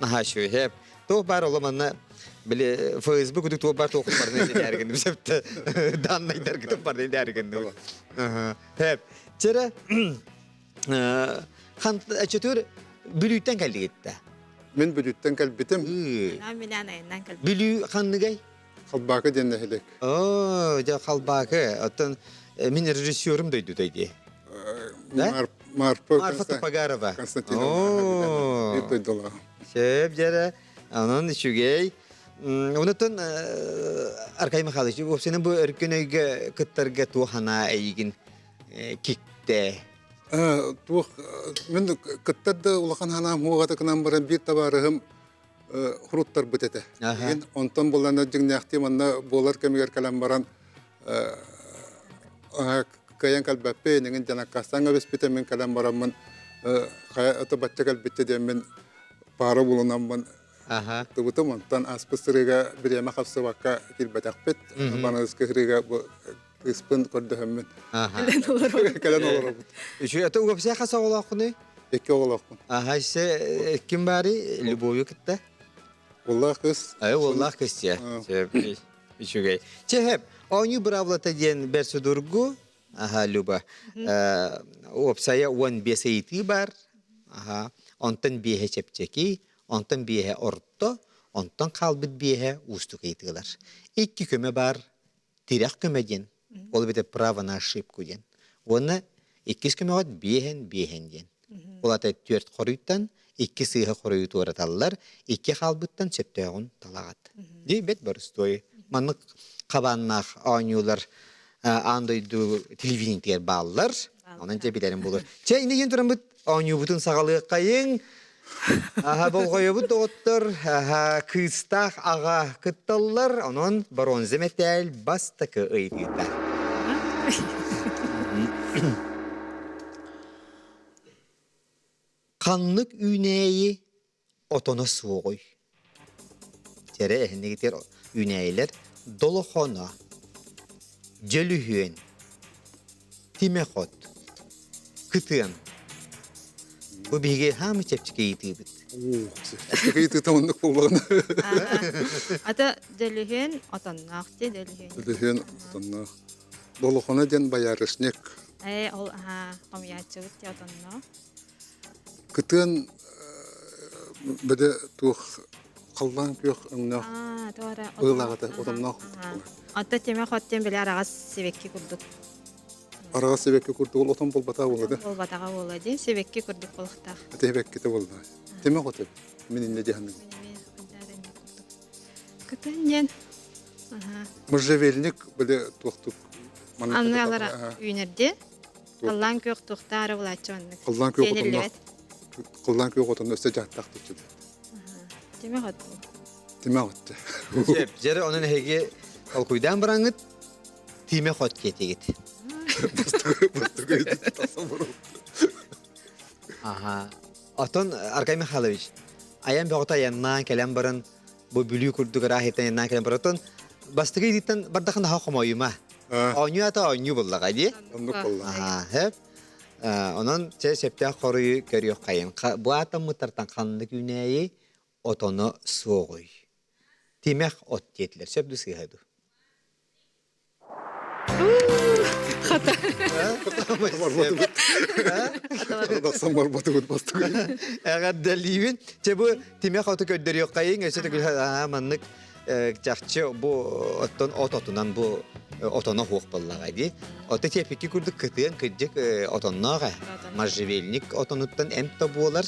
Наһаа үчүгэй. Туох баар оло манна били Facebook кудук туох баар туох барны дээргин сөптө даннайдаргытын барны дээргин. Хеп. Чere хан чөтүр Бүлүүттэн кэллигитте. Мин Бүлүүттэн кэлбитим. Мен айынан кэлбитим. Бүлүү ханныгай? Халбаакы диэн нэһилиэк. Оо, дьэ Халбаакы. Оттон мин режиссерум дойдута дии. Марфа Марфа Тупагарова. Константиновна. Биир дойдулаах. Сөп дьэрэ. Онон үчүгэй. Онотон Аркадий Михайлович, уопсайынан бу өркөн өйгө кыттарга туох анаа эйигин киктэ? Туох мен кыттар да улахан ханаам хуоҕата кынан баран биир табаарыһым хуруттарбыт этэ. Онтон буллана дьиҥнээхтии манна буолар кэмигэр кэлэн баран кыайан кэлбэппин, эҥин диэн аккаастаан кэбиспитэ, мин кэлэн бараммын хайа ото бачча кэлбиттэ диэммин паара булунаммын тыбытым. Онтон ааспыт сырыыга бириэмэ хапсыбакка киирбэтэхпит. Баныыскы сырыыга бу кыыспын көрдөһөммүн кэлэн олоробут. Үчүгэй ото уопсай хас оҕолооххунуй? Икки оҕолоохпун. Аха, се ким баарый? Любовью кытта? Уоллаах кыыс. Ай, уоллаах кыыс дьэ. Үчүгэй. Чэһэп, оонньуу быраабылата диэн бэрт судургу. Аха, Люба. Уопсайа 15 ыйытыы бар. Аха. Онтон биэһэ чэпчэки, онтон биэһэ орто, онтон хаалбыт биэһэ уустук ыйытыылар. Икки көмө бар. Тирэх көмө диэн. Ол эбэтэр право на ошибку диэн. Уонна иккис көмөҕө биэһэн биэһэн диэн. Ол ата түөрт хоруйтан икки сыыһа хоруйу туораталлар, икки хаалбыттан сөптөөҕүн талаҕат. Дии бэт боростуой. Маннык хабааннаах оонньуулар аан дойду телевидениетигэр бааллар. Онон дьэ билэрим буолуо. Чэ, иннигин тураммыт оонньуубутун саҕалыаххайыҥ. Аха, болҕойобут доҕоттор, аха, кыыстаах аҕа кытталлар, онон боруонза мэтээл бастакы ыйытыыта. Ханнык үүнээйи отоно суоҕуй? Чэрэ эһинигитигэр үүнээйилэр долохоно, дьөлүһүөн, тимэх от, кытыан. Бу биһиги хаамы чэпчэки ыйытыыбыт. Чэпчэки ыйытыыта оннук буоллаҕына. Ата дьөлүһүөн отонноох дии дьөлүһүөн. Дьөлүһүөн отонноох. Долохоно диэн боярышник. Ээ ол аһаа хомуйааччыбыт дии отонноох. Кытыан бөдө туох халлаан күөх өҥнөөх ыылаҕата отонноох. Отто тимэх от диэн били араҕас сибэкки курдук. Араҕас сибэкки курдук ол отон буолбатаҕа буолла да? Буолбатаҕа буолла дии сибэкки курдук буолуохтаах. Ити сибэккитэ буолла. Тимэх от мин иннэ дьаһаныгым. Кытыан диэн Можжевельник били туохтук Анны алара үүнэрди. Халлаан күөх туохтаары булааччы оннук. Халлаан күөх отонно Халлаан күөх отонно өссө дьааттаах түччү. Тимэх от. Тимэх от. Сөп, дьэрэ онон эһиги толкуйдаан бараҥҥыт тимэх от диэтигит. Аха. Отон Аркадий Михайлович, айан бөҕөтө айаннаан кэлэн баран бу Бүлүү курдук ыраах иттэн кэлэн барытын бастакы илииттэн бардахын наһаа хомойума. Оонньуу ата оонньуу буллаҕа дии. Оннук буолла. Аха. Онон чэ сөптөөх хоруйу көрүөххэйин. Бу аатаммыттартан ханнык үүнээйи отоно суоҕуй? Тимэх от диэтилэр. Сөп ду сыыһа ду? Хата. Тахсан барбатыбыт бастакы. Эҕэрдэлиибин. Чэ бу тимэх оту көрдөрүөххэйиҥ. Өссө төгүл маннык чахчы бу оттон от отунан бу отоно хуох буоллаҕа дии. Ото тиэпикки курдук кытыан кырдьык отонноох ээ. Можжевельник отонуттан эмп да буолар.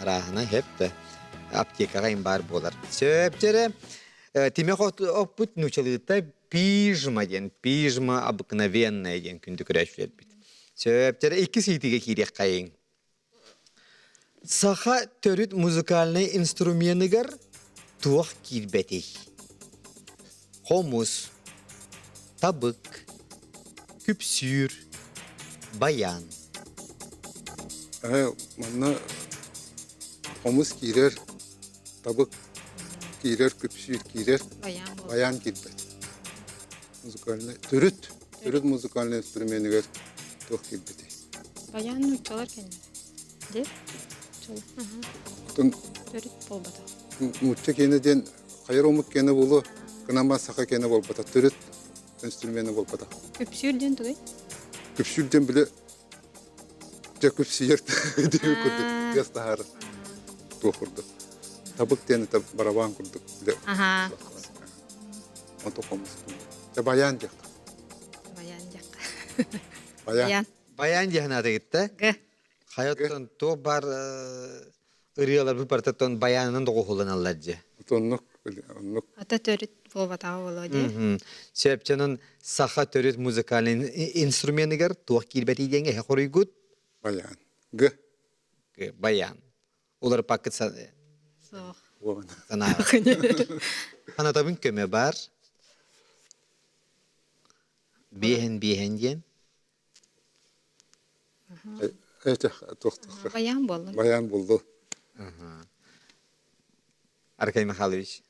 Арааһына хэп да аптекаҕа им баар буолар. Сөп дьэрэ. Тимэх оппут нуучалыыта пижма диэн, пижма обыкновенная диэн күндү көрөөччүлэрбит. Сөптөрө иккис ыйытыыга киириэххэйиҥ. Саха төрүт музыкальнай инструменыгар туох киирбэтий? Хомус, табык, күпсүүр, баян. Манна хомус киирэр, табык киирэр, күпсүүр киирэр, баян киирбэт. Музыкальный төрүт, төрүт музыкальный инструменыгар туох киирбитий? Баян нууччалар кэннэ. Де? Отон Төрүт буолбатах. Нуучча киэнэ диэн хайар омук киэнэ буолуо, гынан саха киэнэ буолбатах, төрүт инструмена буолбатах. Күпсүүр диэн тугуй? Күпсүүр диэн били дьэ күпсүйэр диэн курдук тыас таһаарар туох курдук. Табык диэн это барабан курдук. Аха. Ото хомус. Дьэ баян диэххэ. Баян диэххэ. Баян. Баян диэн аатыгытта. Г. Хайоттон туох бар ырыаларбыт барытыттан баянынан доҕуһулланаллар дьэ. Оннук, оннук. Ата төрүт буолбатаҕа буолуо дии. Сөпчөнөн саха төрүт музыкальный инструменыгар туох киирбэтий диэн эһэ хоруйгут? Баян. Г. Г. Баян. Уларыппаккыт Суох. санаа. Анатабын көмө бар. Биэһэн биэһэн диэн. Баян буоллун. Баян булду. Аркадий Михайлович.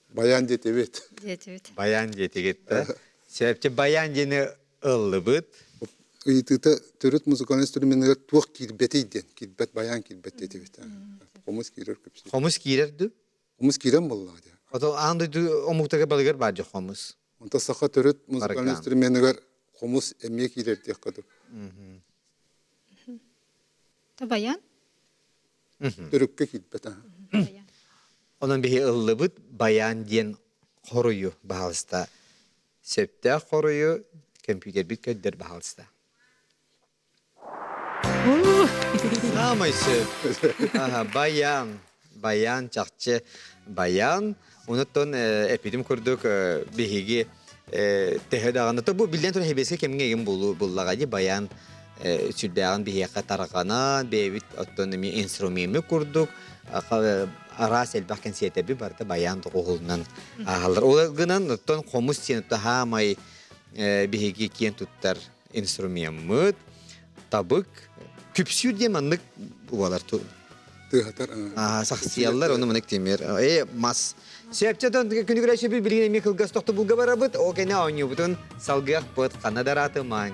Баян диэтибит. Диэтибит. Баян диэтигит да. Сөпчө баян диэни ыллыбыт. Ыйытыыта төрүт музыкальный инструменныгар туох киирбэтий диэн. Киирбэт баян киирбэт диэтибит. Хомус киирэр көпсү. Хомус киирэр ду? Хомус киирэн буоллаҕа дии. Ото аан дойду омуктарга балыгар баар дьэ хомус. Онто саха төрүт музыкальный инструменыгар хомус эмиэ киирэр диэххэ дуу. Баян? Төрүккэ киирбэт. Онон биһи ыллыбыт баян диэн хоруйу баһалыста. Сөптөөх хоруйу компьютербит көрдөр баһалыста. Саамай сөп. Аха, баян. Баян чахчы баян. Онуттан эпитим курдук биһиги төһө даҕаны то бу биллэн турар хэбиэскэ кэмҥэ эгин буллаҕа дии баян сүрдээҕин биһиэхэ тарҕанан бэйэбит оттон эмиэ инструмеммит курдук араас элбэх кэнсиэртэби барыта баян доҕуһулунан ааһаллар. Ол гынан оттон хомус диэн хаамай биһиги киэн туттар инструмеммыт, табык, күпсүүр диэн маннык буолар. Тыаһатар. Сахсыйаллар, ону маннык тимир. Э, мас. Сөпчөтөн күнүгүрэ сөбү билигин эмиэ кылгас тохтобулга барабыт, ол кэннэ оонньуубутун салгыахпыт, ханна да ыраатымаҥ.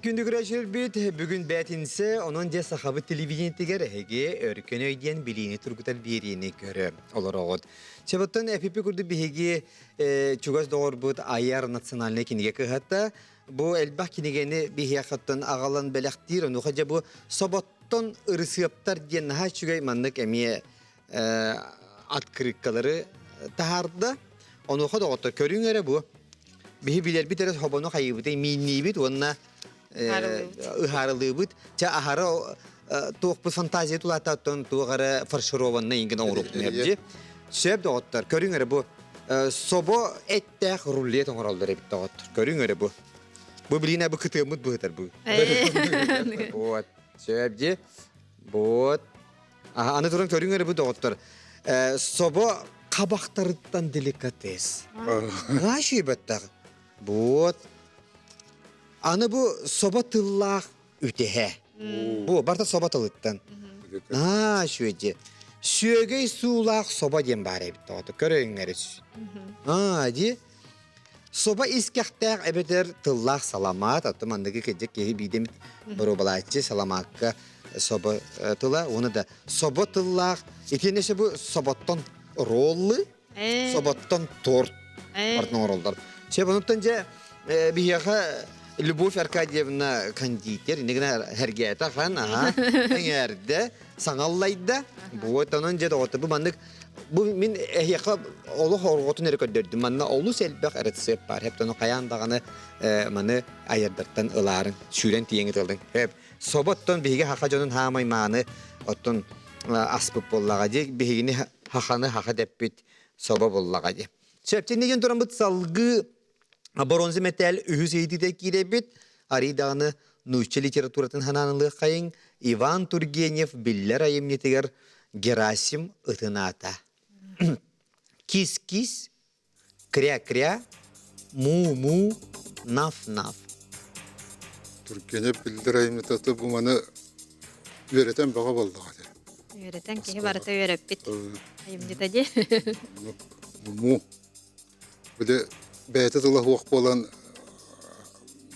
Күндү көрөөччүлэрбит, бүгүн бээтинсэ, онон дьэ сахабыт телевидениетигэр эһиги өркөн өй диэн билиини тургутар биэриини көрө олороҕут. Чабыттан эпипи курдук биһиги чугас доҕорбут Айар национальнай кинигэ кыһата бу элбэх кинигэни биһиэхэттэн аҕалан бэлэхтиир, онуоха дьэ бу соботтон ырысыаптар диэн наһаа үчүгэй маннык эмиэ открыткалары таһаарда. Онуоха доҕоттор көрүҥ эрэ бу. Биһи билэрбит эрэ хобону хайыыбыт, миинниибит уонна ыһаарылыыбыт. Чэ аһара туохпут фантазия тулааттан туох эрэ фаршированный ингин оҥоруохпун Сөп доҕоттор, көрүҥ эрэ бу собо эттээх рулет оҥороллор эбит доҕоттор. Көрүҥ эрэ бу. Бу билиинэ бу кытыаммыт быһытар бу. Вот. Сөп дии. Вот. Аны туран көрүҥ эрэ бу доҕоттор. Собо хабахтарыттан деликатес. Наашүйбэттэх. Вот. Аны бу собо тыллаах үтэһэ. Бу барта собо тылыттан. Аа, сүөдьэ. Сүөгэй суулаах собо диэн баар эбит доҕото. Көрөйүҥ эрэ. Аа, дии. Собо искэхтээх эбэтэр тыллаах саламаат, аты манныгы кырдьык киһи биирдэ боруобалааччы саламаакка собо тыла, уонна да собо тыллаах, итиэннэ бу соботтон роллы, соботтон торт барытын оҥороллор. Сөп, онуттан дьэ биһиэхэ Любовь Аркадьевна кондитер, иннигинэ эргээтэ хан, аха, эҥээрдэ, саҥаллайда. Вот онон дьэ доҕотто бу маннык Бу мин эһиэхэ олох орҕотун эрэ көрдөрдүм. Манна олус элбэх рецепт баар. Хэп тону хайаан даҕаны маны айардартан ылаарын, сүүрэн тиийэн ытылдың. Хэп соботтон биһиги хаха дьонун хаамай мааны оттон аспыт буоллаҕа дии. Биһигини хаханы хаха дэппит собо буоллаҕа дии. Сөптиннигин тураммыт салгыы Боронза мэтээл үһүс ыйытыыта киирэбит. Арый даҕаны нуучча литературатын ханаанылыаххайыҥ Иван Тургенев биллэр айымньытыгар Герасим ытынаата. Кис-кис, кря-кря, му-му, наф-наф. Тургенев биллэр айымньыта бу маны үөрэтэн бөҕө буоллаҕа дии. Үөрэтэн киһи барыта үөрэппит айымньыта дии. Муму. Били бэйэтэ тыла суох буолан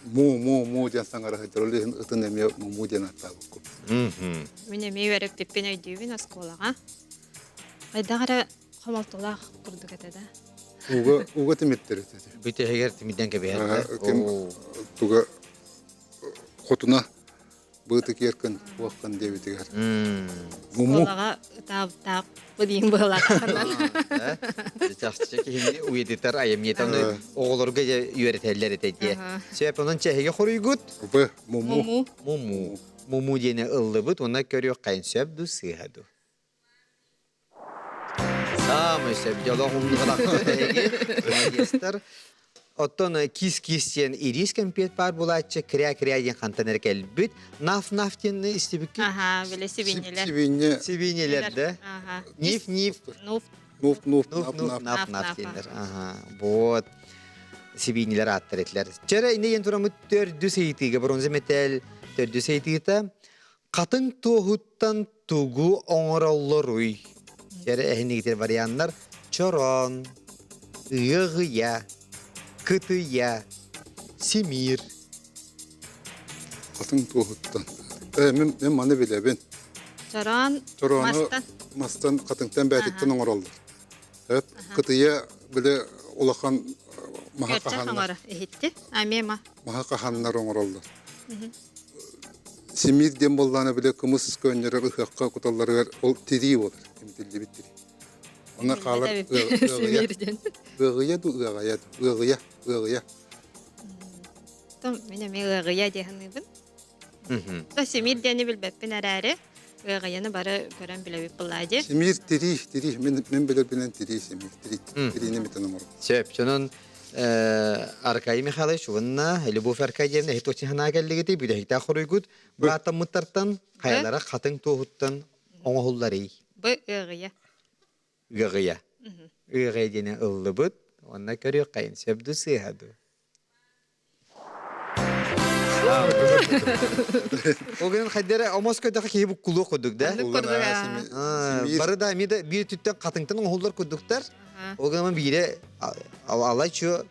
му-му-му диэн саҥара сылдьар. Ол иһин ытын эмиэ муму диэн ааттаабыккын. Мин эмиэ үөрэппиппин өйдүүбүн оскуолаҕа. Хайдах эрэ хомолтолоох курдук этэ да. Уга уга тимиттэр этэ. Бүтэһигэр тимирдэн кэбиһэр. Ким туга хотуна быытык еркин уоххын диэбитигэр. Муму. Оскуолаҕа ытаабыттаах быдыйын быһалаахтарынан. Чахчы киһини уйадытар айымньыта ону оҕолорго үөрэтэллэр этэ диэ. Сөп онон чэһигэ хоруйгут. Б муму. Муму. Муму диэни ыллыбыт уонна көрүөххэ сөп ду сыыһа ду. Саамай сөп дьолоох умнугалаахтар эһиги, молодецтар. Оттон кис-кис диэн ириис кэмпиэт баар буолааччы, кря-кря диэн хантан эрэ кэлбит. Наф-наф диэн истибиккит? Аха, били сибиинньэлэр. Сибиинньэ. Сибиинньэлэр да? Аха. Ниф-ниф. Нуф. Нуф-нуф. Нуф-нуф, наф-наф диэннэр. Аха, вот. Сибиинньэлэр ааттар этилэр. Чэрэ, инне диэн тураммыт төрдүс ыйытыыга бронза мэтээл төрдүс ыйытыыта. Хатыҥ туоһуттан тугу оҥороллоруй? Эрэ эһинигитер варианнар чороон, ыаҕыйа, кытыйа, симиир. Хатыҥ туоһуттан. Э, мен, мен маны билэбин. Чороон Чороону мастан. мастан хатыҥтан бээтиттэн оҥороллор. Эп, кытыйа биле улахан маһа Көрчөх хаһаннар, оҥоро иһитти. Амема. маһа хаһаннар оҥороллор. Симиир диэн буоллаҕына били кымыс көөнньөрөр ыһыахха куталларыгар ол тирии буолар, имитиллибит тирии. Онно хаалар ыаҕыйа. Ыаҕыйа дуу, ыаҕайа дуу? Ыаҕыйа, ыаҕыйа. Том мин эмиэ ыаҕыйа дии саныыбын. То симиир диэни билбэппин эрээри, ыаҕыйаны бары көрөн билэбит буоллаа дии. Симиир тирии, тирии. Мин, мин билэрбинэн тирии симиир, тирии, тириини имитэн оҥорор. Сөп, сонун Аркадий Михайлович уонна Любовь Аркадьевна эһи туох санаа кэллигитий бүтэһиктээх хоруйгут бырааттаммыттартан хайалара хатыҥ туоһуттан оҥоһулларый? Б ыаҕыйа. Ыаҕыйа. Ыаҕыйа диэни ыллыбыт уонна көрүөххэйин сөп ду сыыһа ду? Ол гынан хайдара омос көтөх киһи буккулуох курдук да? Бары да эмиэ да биир түттэн хатыҥтан оҥоһуллар курдуктар. Ол гынан биирэ алай чуо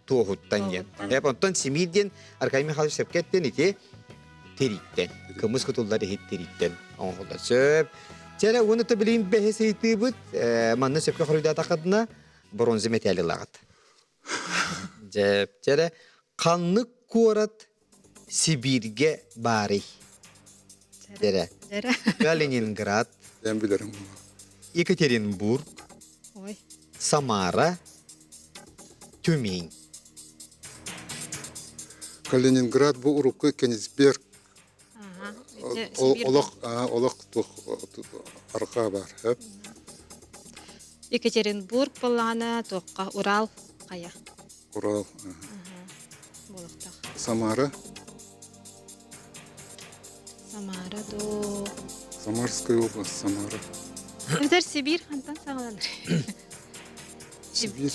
туоһуттан диэн. Эп онтон симиир диэн Аркадий Михайлович сөпкө ити тириттэн. Кымыс кутуллар иһит тириттэн оҥоһуллар. Сөп. Чэрэ уонна то билигин бэһис ыйытыыбыт манна сөпкө хоруйдаатаххытына бронза мэтээли ылаҕыт. Дьэптэрэ ханнык куорат Сибииргэ баарый? Дэрэ. Дэрэ. Калининград. Мен билэрим. Екатеринбург. Ой. Самара. Тюмень. Калининград бу урукку Кенигсберг. Олох олох туох арҕаа баар. Екатеринбург буоллаҕына туохха Урал хайа. Урал. Буолуохтаах. Самара. Самара дуу. Самарская область, Самара. Эбэтэр Сибиир хантан саҕаланар? Сибиир.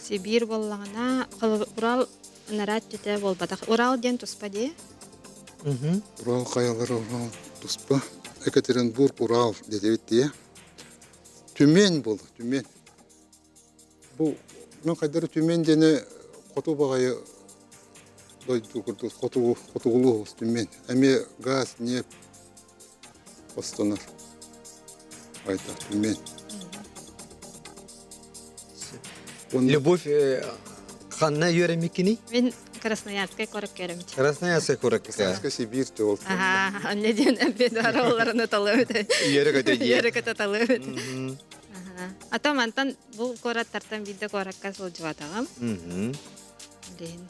Сибиир буоллаҕына, Урал Нараат түтэ буолбатах. Урал диэн туспа дии. Урал хайалара Урал туспа. Екатеринбург Урал диэбит дии. Тюмень буолла, Тюмень. Бу мен хайдары Тюмень диэни хоту баҕайы дойду курдук хотугу хотугулуу Тюмень. Эмиэ газ, нефть хостонор. Айта Тюмень. Любовь ханна үөрэммиккиний? Мин Красноярскай куоракка үөрэммитим. Красноярскай куоракка. Красноярскай Сибиир ол. Аха, анне диэн эппиэт аралларына талыам этэ. Үөрэ көтө дии. Үөрэ көтө талыам этэ. А то мантан бу куораттартан биирдэ куоракка сылдьыбатаҕым. Диэн.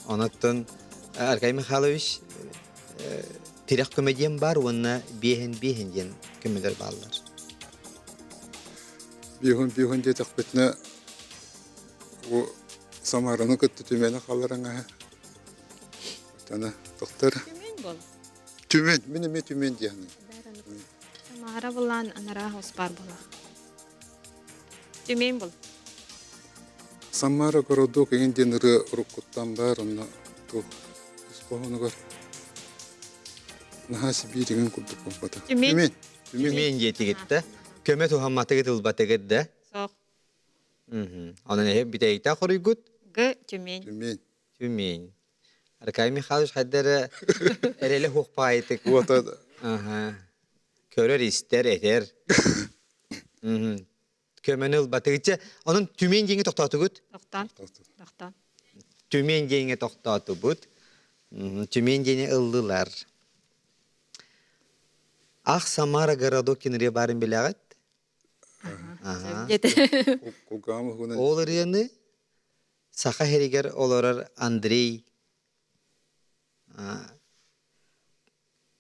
Онуттан Аркадий Михайлович тирэх көмө диэн бар уонна биэһин биэһин диэн көмөлөр бааллар. Биэһин биэһин диэтэхпитинэ бу Самараны кытта Түмэни хаалларан Тана доктор. Түмэн бол. Түмэн, мин эмиэ Түмэн диэхин. Самара булан анараа хоспар була. Түмэн бол. Самара городок эҥин диэн ырыа уруккуттан баар онно туох ис хоһоонугар наһаа Сибиир эҥин курдук буолбата. Түмэн. Түмэн диэтигит да. Көмө туһамматыгыт ылбатыгыт да? Суох. Онон эһи бүтэйиктээх хоруйгут? Г. Тюмень. Тюмень. Тюмень. Аркадий Михайлович хайдары эрэлэ хуохпаайытык. Уота. Аха. Көрөр, истэр, этэр. Көмөнү ылбатыгычча. Онон Тюмень диэҥҥэ тохтоотугут? Тохтоон. Тохтоон. Тюмень диэҥҥэ тохтоотубут. Тюмень диэни ыллылар. Ах, Самара городок кинире баарын билэҕит? Ол ырыаны Саха сиригэр олорор Андрей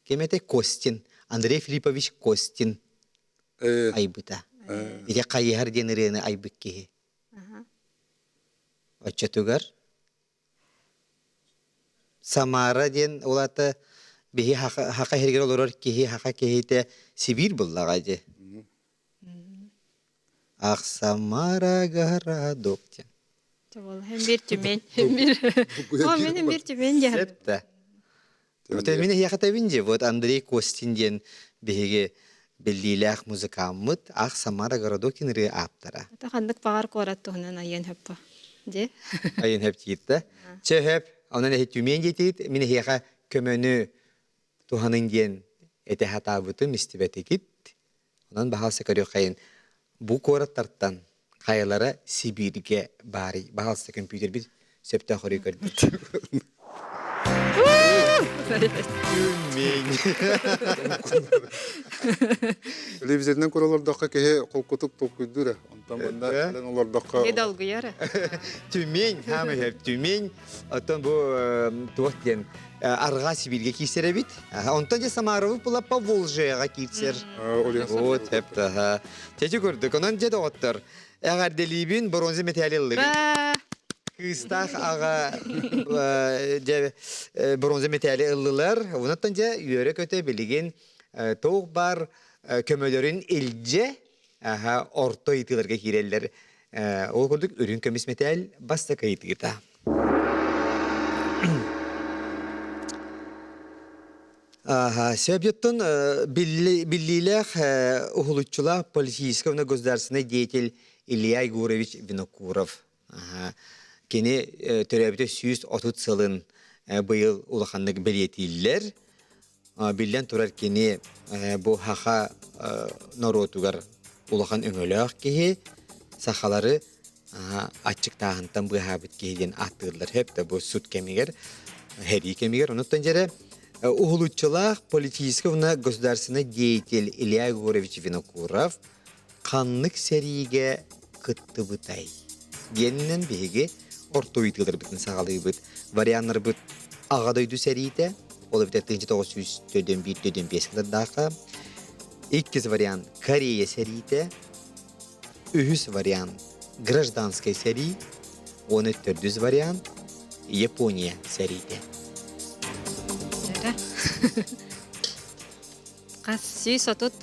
ким этэ Костин, Андрей Филиппович Костин айбыта. Ити хайыһар диэн ырыаны айбыт киһи. Оччотугар Самара диэн ол аата биһи хаха иһигэр олорор киһи хаха киһитэ Сибиир буллаҕа дии. Ах, Самара городок диэн. Һэм биир Тюмень. Биир. О, мин биир Тюмень диэн. Сөп да. Вот мин эһиэхэ этэбин дии, вот Андрей Костин диэн биһиги биллиилээх музыкаммыт Ах, Самара городок диэн ырыа ааптара. Ата ханнык баҕар куорат туһунан айыан хөппө. Дии. Айыан хөп диир да. Чэ хөп, онон эһи Тюмень диэтигит, мин эһиэхэ көмөнү туһаныҥ диэн этэ сатаабытым, истибэтигит. Онон баһаалса көрүөххэйин бу куораттартан хайалара Сибииргэ баарый? Баһаалса көмпүүтэрбит сөптөөх өрүү көрбүт. Тюмень. Телевизорынан көрө олордоххо киһи холкутук толкуйдуур ээ. Онтон манна кэлэн олордоххо Киһи долгуйар. Тюмень, хаамый Тюмень. Оттон бу туох диэн Арҕаа Сибииргэ киирсэр эбит. Онтон дьэ Самаровы була Поволжьеҕа киирсэр. Вот, эп Чэчи курдук. Онон дьэ доҕоттор, эҕэрдэлиибин бронза металли ыллыгын. Кыыстаах аҕа дьэ бронза металли ыллылар. Онон дьэ үөрэ-көтө билигин туох бар көмөлөрүн илдьэ орто ыйытыыларга киирэллэр. Ол курдук үрүҥ көмүс мэтээл бастакы ыйытыыта. Сөбүттэн биллиилээх уһулуччулаах политическай уонна государственный деятель Илья Егорович Винокуров. Кини төрөөбүтэ 130 сылын быйыл улаханнык бэлиэтииллэр. Биллэн турар кини бу саха норуотугар улахан өҥөлөөх киһи, сахалары аччыктааһынтан быыһаабыт киһи диэн ааттыыллар сөп да бу суд кэмигэр, сэрии кэмигэр. Онуттан дьэрэ уһулуччулаах политическай уонна государственный деятель Илья Егорович Винокуров ханнык сэриигэ кыттыбытай диэнинэн биһиги орто ыйытыыларбытын саҕалыыбыт. Варианнарбыт Аҕа дойду сэриитэ, ол эбэтэр 1941-45 сыллардаахха. Иккис вариант Корея сэриитэ. Үһүс вариант гражданскай сэрии. Уонна төрдүс вариант Япония сэриитэ. Хас 130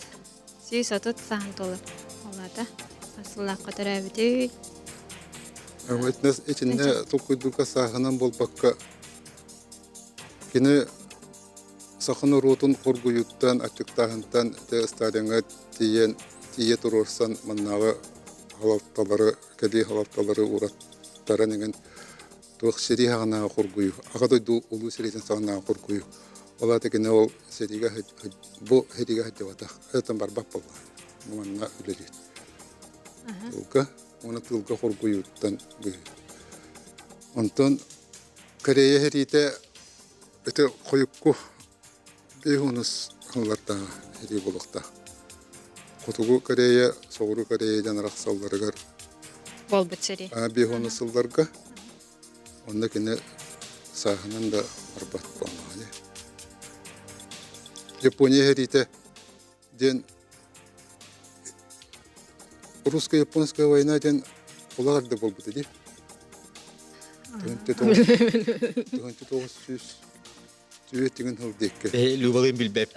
130 саһан туолар. Ол аата хас сыллаахха төрөөбүтүй? Итиннэ толкуйдууга сааһынан буолбакка, кини саха норуотун хоргуйуттан, аччыктааһынтан ити Сталиҥҥа тиийэн, тиийэ туруорсан маннааҕы халалталары, кэлии халалталары уураттаран иҥэн туох сэрии саҕанааҕы хоргуйуу, Аҕа дойду Улуу сэриитин саҕанааҕы хоргуйуу. Ол аата кини ол сэриигэ бу сэриигэ сылдьыбатах, этэн барбат буолла. Манна үлэлиир. Тылга уонна тылга хоргуйууттан быыһыыр. Онтон Корея сэриитэ ити хойукку бейхунус сыллартааҕы сэрии буолуохтаах. Хотугу Корея, Соҕуруу Корея диэн арахсалларыгар Буолбут сэрии. Бейхунус сылларга онно кини сааһынан да барбат буоллаҕа. Япония сэриитэ диэн Русско-японская война диэн улаҕар да буолбута дии. 1900 түөртүгүн сыл диэкки. Любалыын билбэп.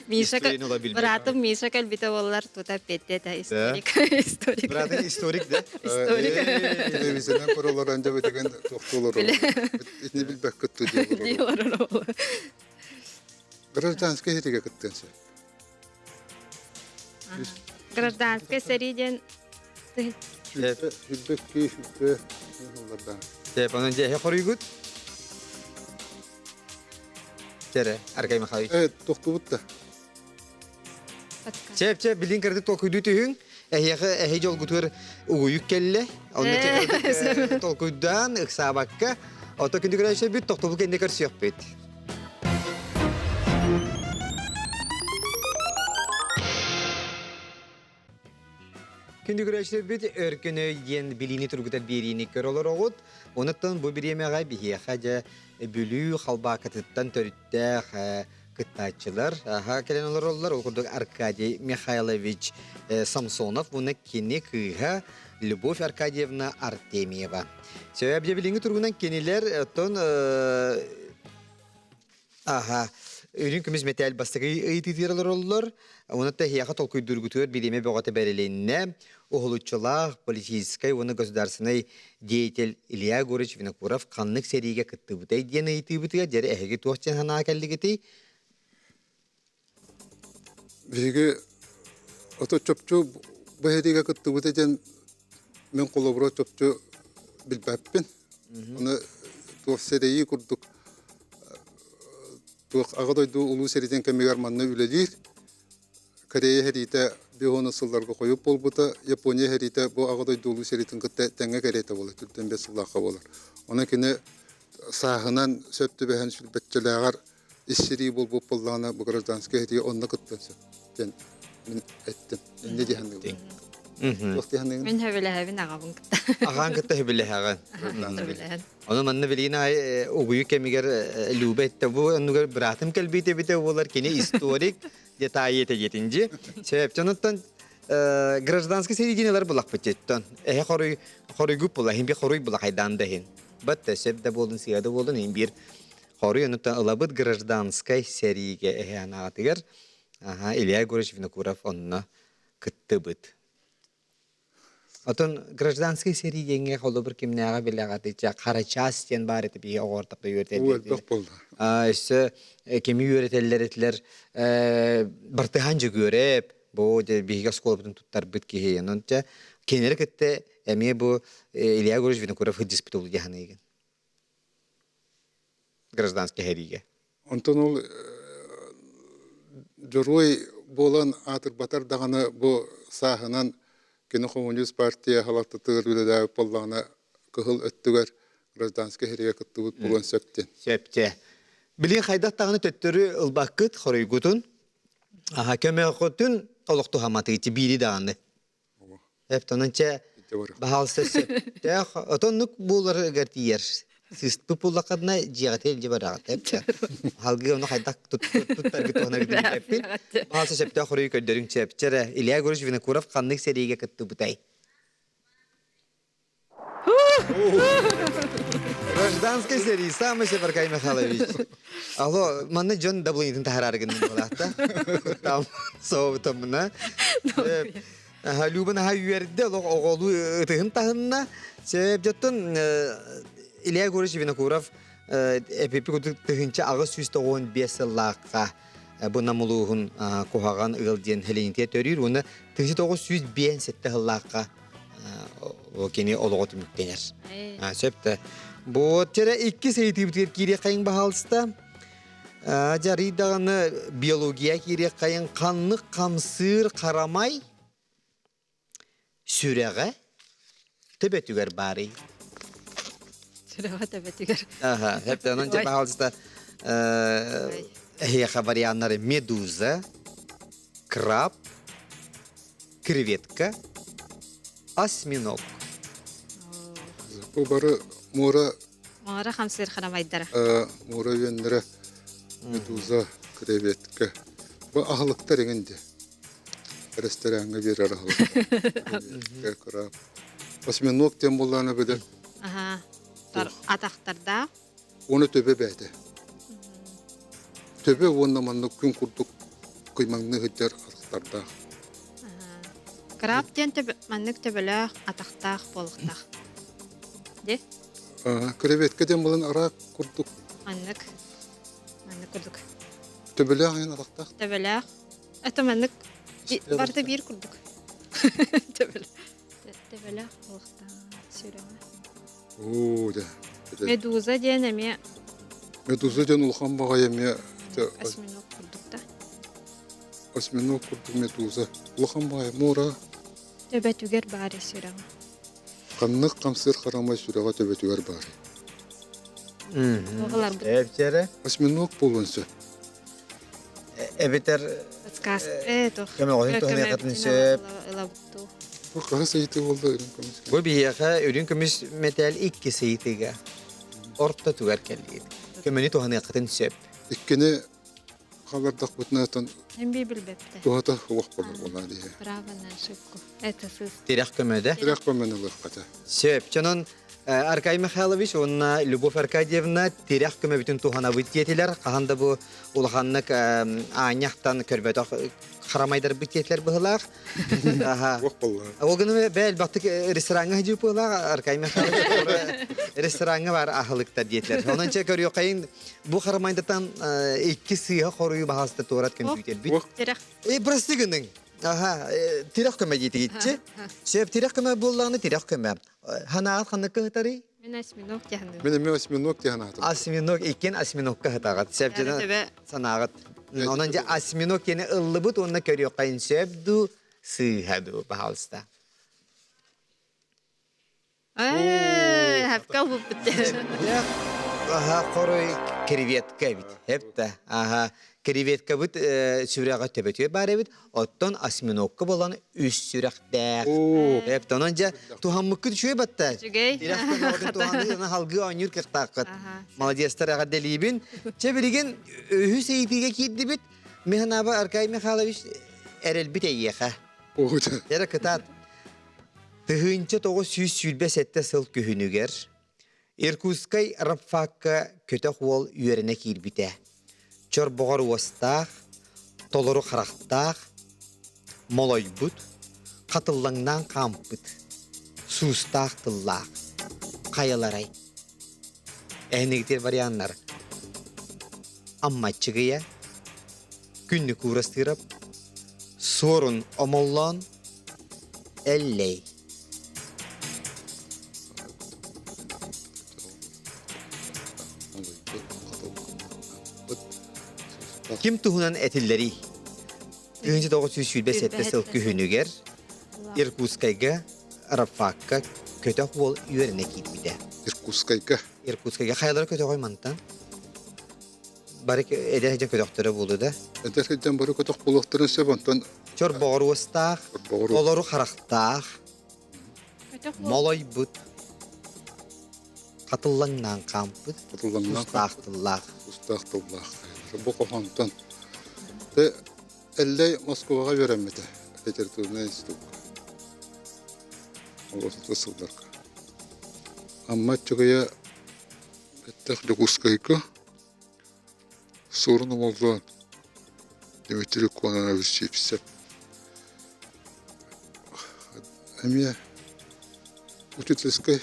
Миша, братым Миша кэлбитэ буоллар тута эппиэттиэ этэ историк. Историк. Братың историк да? Историк. Телевизорынан көрө олорон дьэ туохтуу олорор. Итини билбэккит дии олорор. Гражданскай сэтигэ кыттыан сөп. Гражданскай сэрии диэн Сүүрбэ 2, 22 сылларда. Сөп, онон дьэ хоруйгут? Чэрэ, Аркай Михайлович. Э, тохтубут да. Чэп, чэп, билин кырдык толкуйдуу түһүҥ. Эһиэхэ эһи дьолгутугар угуйук кэллэ. Онно чэ толкуйдаан, ыксаабакка, ото күндү көрөөччүбүт тохтобул кэннэ көрсүөхпүт. Күндү көрөөччүлэрбит Өркөн өй диэн билиини тургутар биэриини көрө олороҕут. Онуттан бу бириэмэҕэ биһиэхэ дьэ Бүлүү халбаакатыттан төрүттээх кыттааччылар аха кэлэн олороллор. Ол курдук Аркадий Михайлович Самсонов уонна кини кыыһа Любовь Аркадьевна Артемьева. Сөп дьэ билиҥҥи туругунан кинилэр оттон Аха. Үрүҥ көмүс мэтээл бастакы ыйытыытыгар олороллор. Уонна тэһиэхэ толкуйдуургутугар бириэмэ бөҕөтө бэрилиннэ. Уһулуччулаах политическай уонна государственнай деятель Илья Егорович Винокуров ханнык сэриигэ кыттыбытай диэн ыйытыыбытыгар дьэрэ эһиги туох диэн санаа кэллигитий? Биһиги ото чопчу бу сэриигэ кыттыбыта диэн мин холобура чопчу билбэппин. Ону туох сэрэйии курдук туох Аҕа дойду Улуу сэриитин кэмигэр манна үлэлиир. Корея сэриитэ биону сылларга хойут буолбута, Япония сэриитэ бу Аҕа дойду Улуу сэриитин кытта тэҥҥэ кэриэтэ буолар, түрдэн бэс сыллаахха буолар. Онон кини сааһынан сөп түбэһэн сүлбэччэлээҕэр ис сэрии буолбут буоллаҕына бу гражданскай сэрии онно кыттан сөп диэн мин эттим. Инньэ дии саныыбын. Туох дии саныыгын? Мин сөбүлэһэбин аҕабын кытта. Аҕаан кытта сөбүлэһэҕин. Сөбүлэһэн. Ону манна билигин аайы угуйу кэмигэр Люба эттэ бу оннугар быраатым кэлбит эбитэ буолар кини историк детайы этэ диэтин дьи. Сөп онуттан гражданский сэрии диэн ылар булахпыт диэттэн. Эһэ хоруй хоруйгуп була, хин би хоруй була хайдаан да иһин. Бат сөп да буолун, сыа да буолун, иһин биир Хоруй онуттан ылабыт гражданскай сэриигэ эһээн аатыгар аха Илья Егорович Винокуров онно кыттыбыт. Отон гражданскай сэрии диэҥҥэ холобур кимнээҕи билэҕитий Харачаас диэн баар этэ биһи оҕоортохто Уу элбэх буолла. Өссө кими үөрэтэллэр этилэр Бартыһаан Дьөгүөрэп бу биһиги оскуолабытын туттарбыт киһи. Онон дьэ кинилэри кытта эмиэ бу Илья Егорович Винокуров сылдьыспыт ол дии саныыгын. гражданскай сэриигэ. Онтон ол дьоруой буолан аатырбатар даҕаны бу сааһынан кини коммунист партия халалтатыгар үлэлээбит буоллаҕына кыһыл өттүгэр гражданскай сэриигэ кыттыбыт буолуон сөп диэн. Сөп дьэ. Билигин хайдах даҕаны төттөрү ылбаккыт хоруйгутун, аха көмөҕүтүн олох туһамматыгыт биири даҕаны. Эптонун чэ баһаалыста сөптөөх отоннук буоларыгар тиийэр. Сыыспыт буоллаххына дьиэҕитигэр илдьэ бараҕыт эпчэ. Халгыы ону хайдах туттаргыт туһунан билбэппин. Баһаалыста сөптөөх хоруйу көрдөрүҥ чэпчэ эрэ. Илья Егорович Винокуров ханнык сэриигэ кыттыбытай? Гражданскай сэрии, самый Сепаркай Михайлович. Алло, манна дьон даблынытын таһараары гынным буолаахта. Там сообутаммына. Люба наһаа үөрдэ, олох оҕолуу ытыһын таһынна. Сөп, дьоттон Илья Егорович Винокуров эпипи курдук 1895 сыллаахха бу Нам улууһун куһаҕан ыал диэн Хеленития төрүүр уонна 1957 сыллаахха кини олоҕо түмүктэнэр. Сөп да. Бу тирэ иккис ыйытыыбытыгар киириэххэйиҥ баһаалыста. Дьарый даҕаны биология киириэххэйиҥ ханнык хамсыыр харамай сүрэҕэ төбөтүгэр баарый? Сүрэҕэ төбөтүгэр. Аха, сөп да. Онон дьэ баһаалыста эһиэхэ варианнары медуза, краб, Креветка, осьминог. Бу бары муора Муора хамсыыр харамайдара. Муора үөннэрэ, медуза, креветка. Бу аһылыктар эҥин дии. Рестораҥҥа биэрэр аһылыктар. Краб. Осьминог диэн буоллаҕына били. Аха. Атахтардаах. Уонна төбө бэйэтэ. Төбө уонна маннык күн курдук кыймаҥныы сылдьар атахтардаах. Краб диэн төбө, маннык төбөлөөх, атахтаах буолуохтаах. Де? Креветка диэн буолан араак курдук. Маннык. Маннык курдук. Төбөлөөх айан атахтаах. Төбөлөөх. Это маннык барыта биир курдук. Төбөлөөх буолуохтаах сүрэҕэ. Оо, дьэ. Медуза диэн эмиэ Медуза диэн улахан баҕайы эмиэ осьминог курдук да. Осьминог курдук медуза. Улахан баҕайы муора. Төбөтүгэр баар сүрэҕэ. Ханнык хамсыыр харамай сүрэҕэ төбөтүгэр баар? Оҕолорбут. Эбитэр Осьминог буолуон сөп. Эбитэр көмөҕөһүн туһаныаххытын сөп. Бу хаһыс ыйытыы буолла үрүҥ көмүс? Бу биһиэхэ үрүҥ көмүс мэтээл иккис ыйытыыга ортотугар кэллигит. Көмөнү туһаныаххытын сөп. Иккини халардахпытына тон Мин би билбэттэ. туһата суох болор буолаа дии. Право на ошибку. Это сыз. Тирэх көмөдө. Тирэх көмөнү ылыаххата. Сөп. Чонон Аркадий Михайлович уонна Любовь Аркадьевна тирэх көмөбүтүн туһанабыт диэтилэр. Хаһан да бу улаханнык аанньахтан көрбөтөх харамайдарбыт диэтилэр быһылаах. Аха. Ол гына бэл элбэхтик рестораҥҥа сылдьыбыт быһылаах Аркадий Михайлович рестораҥҥа бар аһылыктар диэтилэр. Онон чэ көрүөххэйин бу харамайдатан икки сыыһа хоруйу баһаста туорат көмпүүтэрбит. Тирэх. Э, прости гының. Аха, тирэх көмө диэтигитчи. Сөп тирэх көмө буоллаҕына тирэх көмө. Ханаат ханнык кыһытарый? Мин осьминог диэханным. Мин эмиэ осьминог диэханаатым. Осьминог иккин осьминогка хытаҕыт. Сөп дьэ санааҕыт. Онон дьэ осьминог диэни ыллыбыт уонна көрүөххэйин сөп дуу, сыыһа дуу, пожалуйста. Ээ, хапка ылбыппыт. Аха, хоруй креветка эбит. Эпта. Аха, креветкабыт сүрэҕэ төбөтүгэр баар эбит. Оттон осьминогка болан үс сүрэхтээх. Эпта, онон дьэ туһаммыккыт үчүгэй батта. Үчүгэй. Тирэх халгыы оонньуур кыахтааххыт. Молодецтар эҕэрдэлиибин. Чэ билигин үһүс ыйытыыга киирдибит. Миханаба Аркадий Михайлович эрэлбит эйиэхэ. Эрэ кытаат. 1927 сыл күһүнүгэр Иркутскай рабфакка көтөх уол үөрэнэ киирбитэ. Чорбоҕор уостаах, толору харахтаах, молойбут, хатыллаҥнаан хаампыт, суустаах тыллаах, хайаларай? Эһинигитир варианнар Аммаччыгыйа, Күннүк Уурастыырап, Суорун Омоллоон, Эллэй. Ким туһунан этиллэрий? 1927 сыл күһүнүгэр Иркутскайга рабфакка көтөх уол үөрэнэ киирбитэ. Иркутскайга? Иркутскайга хайалара көтөҕөй мантан? Бары эдэр сылдьан көтөхтөрө буолуо да? Эдэр сылдьан бары көтөх буолуохтарын сөп, онтон Чорбоҕор уостаах, толору харахтаах, молойбут, хатыллаҥнаан хаампыт, тустаах тыллаах. Тустаах тыллаах. Бу хоһоонтон Эллэй Москваҕа үөрэммитэ литературнай институкка. Ол сылларга. Амма Аччыгыйа Бэттэх Дьокуускайга Суорун Омоллоон Дмитрий Кононович Сивцев эмиэ учительскай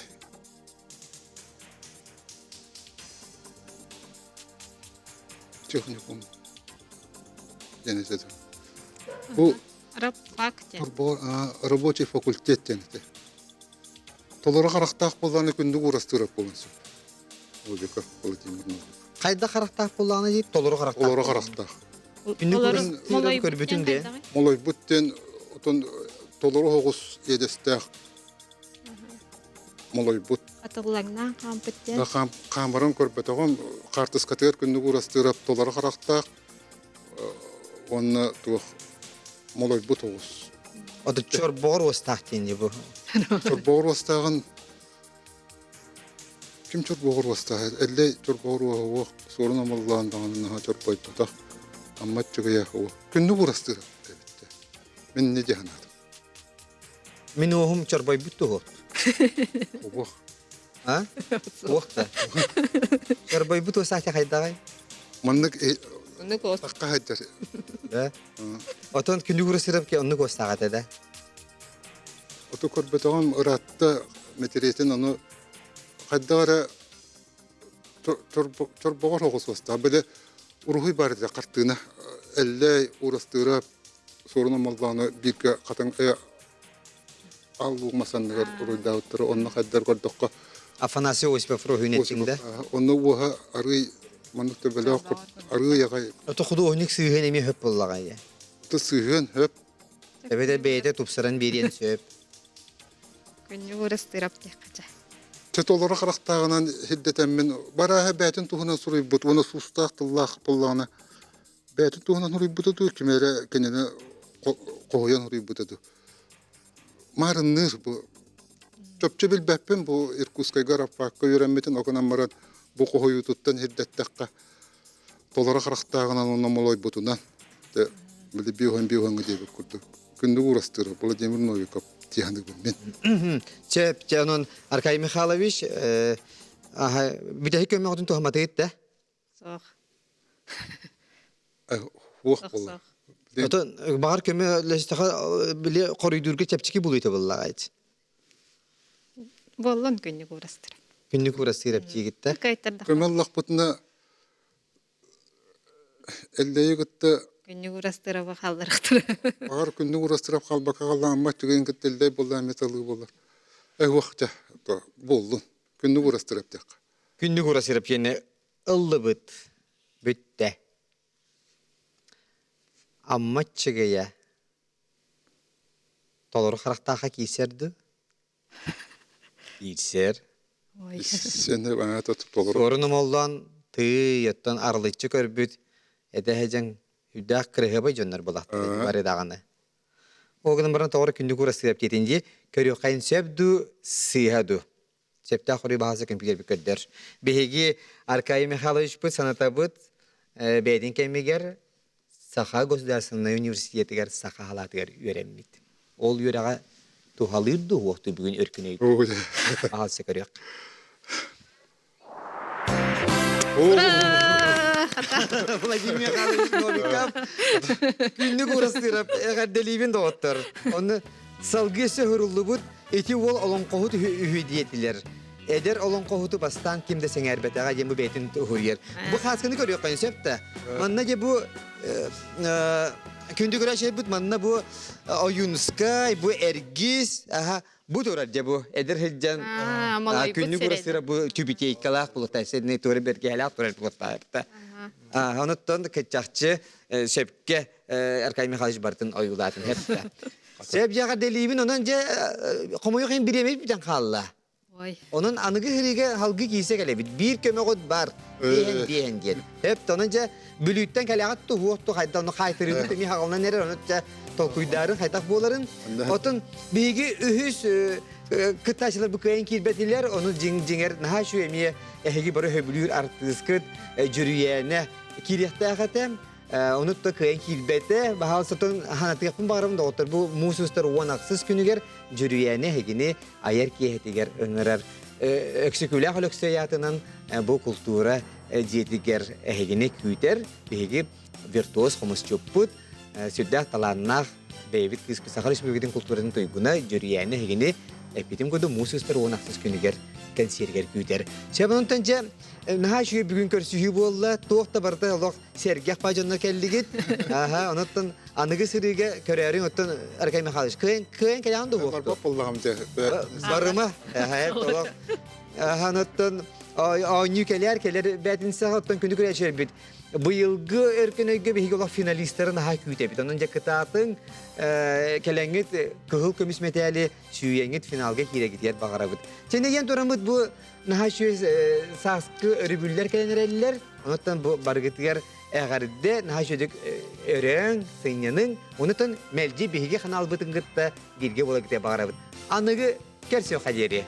техникум диэн этэ Бу рабочий факультет диэн этэ. Толору харахтаах буоллаҕына күндү уурастыырап буолуон сөп. Новиков Владимир Новиков. Хайда харахтаах буоллаҕына диир толору харахтаах. Толору харахтаах. Күндү көрбүтүн де. Молойбут диэн отон толору оҕус иэдэстээх молойбут. Атыллаҥнаан хаампыт диэн. Хаамарын көрбөтөҕүм хаартыскатыгар күндү уурастыырап толору харахтаах уонна туох молойбут оҕус. Ото чорбоҕор уостаах диэн бу. Чорбоҕор уостааҕын ким чорбоҕор уостааҕа Эллэй чорбоҕор уоһа уох суорун омоллоон даҕаны наһаа чорбойботох Амма Аччыгыйа уох күннүк уурастыыр эбиттэ мин не дии санаатым Мин уоһум чорбойбут туһу. Уох. А? Уох да. Чорбойбут уосаати хайдаҕай? Маннык такка хайдар. Да. Отон күнү уурастыырап ки оннук уостаах этэ да. Оту көрбөтөҕүм ыраатта мэтириэтин ону хайдах эрэ чорбоҕор оҕус уостаах. Били уруһуй баар этэ хартыына. Эллэй уурастыыра суорун омоллоону бииргэ хатыҥ. Ал Луук Мас анныгар уруйдаабыттара онно хайдар көрдөххө Афанасий Осипов Руһүн да? Онно уоһа арый маннык төбөлөөх арый аҕай. Ото художник сыыһын эмиэ хөп буоллаҕа иә. Ото сыыһын хөп. Эбэтэр бэйэтэ тупсаран биэриэн сөп. Күннүк урастырап диэххэ чэ. Чэ толору харахтааҕынан сирдэтэммин барааһа бээтин туһунан суруйбут уонна суустаах тыллаах буоллаҕына бээтин туһунан суруйбута дуу ким эрэ кинини хоһуйан суруйбута дуу маарынныыр бу чопчу билбэппин бу Иркутскайга рабфакка үөрэммитин окунан баран бу хоһуйуутуттан сирдэттэххэ толору харахтааҕынан уонна молойбутунан били биоһон биоһоҥҥа диэбит курдук күндү уурастыыр Владимир Новиков тиһаныгын мин. Чэ, чэ, онон Аркадий Михайлович, бүтэһик көмөҕүтүн туһаматыгыт да? Суох. Суох буолла. Отон баҕар көмө лэстэхэ били хоруйдуурга чэпчэки булуйта буллаҕайт. Буоллун күннүк уурастыр. Күннүк уурастыр эптиигиттэ. Көмө ыллахпытына Эллэйи кытта Күннүк уурастыраба хаалларахтара. Баҕар күннүк уурастырап хаалбакка хааллааммат түгэн кытта эллэй буолла эмиэ талыы буолар. Эһуох дьэ буоллун. Күннүк уурастырап диэххэ. Күннүк уурастырап диэни ыллыбыт. Бүттэ. Амма чыгыйа. Толору харахтаахха киирсэр дуу? Киирсэр. Сен толору. Суорун омоллоон тыый оттон арылыччы көрбүт эдэһэдьэҥ үрдээх кырыһыабай дьоннор булахтар бары даҕаны. Ол гынан баран тоҕо күндү курастыырап диэтин дии көрүөххэйин сөп дуу сыыһа дуу. Сөптөөх хоруй баһааса көмпүүтэрбит көрдөр. Биһиги Аркадий Михайловичпыт санатабыт бэйэтин кэмигэр Саха государственнай университетыгар саха халаатыгар үөрэммит. Ол үөрэҕэ туһалыыр дуу уохтуу бүгүн өркүнөй аһалса көрүөх. Владимир Михайлович Новиков күннүк уурастыырап эҕэрдэлиибин доҕоттор. Онно салгыы өссө уһуруллубут ити уол олоҥхоһут үһү диэтилэр. Эдэр олоҥхоһуту бастаан ким да сэҥээрбэтэҕэ диэн бу бэйэтин уһуруйар. Бу хаасканы көрүөххэ сөп да. Манна дьэ бу күндү көрөөччүлэрбит манна бу Ойуунускай, бу Эргис, аха бу турар дьэ бу эдэр сылдьан күннүк урасыра бу тюбетейкалаах булута сидней туора бэргэһэлээх турар булуттаахта. Онуттан кыччахчы сөпкө Аркадий Михайлович барытын ойуулаатын хэптэ. Сөп дьэҕэ дэлиибин онон дьэ хомойуох иһин бириэмэ бүтэн хаалла. Ой. Онон аныгы хиригэ халгы киирсэ кэлэбит. Биир көмөҕүт бар. Диэн диэн диэн. Хөп онон дьэ Бүлүүттэн кэлэҕит туһуох ту хайда ону хаайтырыыбыт эми хаҕалынан эрэр ону дьэ толкуйдаарын хайдах буоларын. Отон биһиги үһүс кыттааччылар бу кыайан киирбэтилэр. Ону дьиҥ дьиҥэр наһаа үчүгэй эмиэ эһиги бары сөбүлүүр артыыскыт Дьүрүйээнэ киириэхтээх этэ. Ону да кыайан киирбэтэ. Баһаалыстатын ханатыахпын баҕарабын доҕоттор бу муус устар 16 күнүгэр Дьүрүйээни эһигини айар киэһэтигэр ыҥырар. Өксөкүүлээх Өлөксөй аатынан бу култуура дьиэтигэр эһигини күүтэр. Биһиги виртуоз хомусчуппут, сүрдээх талааннаах бэйэбит кыыспыт Саха Республикатын култууратын туйгуна Дьүрүйээни эһигини эппитим курдук муус устар 16 күнүгэр кэнсиэригэр күүтэр. Сөп онтон дьэ наһаа үчүгэй бүгүн көрсүһүү буолла. Туох да барыта олох сэргэх па дьонно кэллигит. Аха, онуттан аныгы сырыыга көрөөрүҥ оттон Аркадий Михайлович кыайан кыайан кэлэҕин да Барбап боллаҕым дьэ. Барыма. Аха, толох. Аха, оттон оонньуу кэлээр кэлэр бээтинсэҕэ оттон күнү күрээчэрбит. Быйылгы өркөн өйгө биһиги олох финалистарын наһаа күүтэбит. Онон дьэ кытаатыҥ, кэлэҥҥит кыһыл көмүс мэтээли сүүйэҥҥит финалга киирэгитигэр баҕарабыт. Чэнийэн тураммыт бу наһаа үчүгэй сааскы өрөбүллэр кэлэн эрэллэр. Онуттан бу барыгытыгар эҕэрдэ, наһаа үчүгэй өрөөҥ, сынньаныҥ. Онуттан мэлдьи биһиги ханаалбытын кытта бииргэ буола баҕарабыт. Аныгы көрсүөххэ диэри.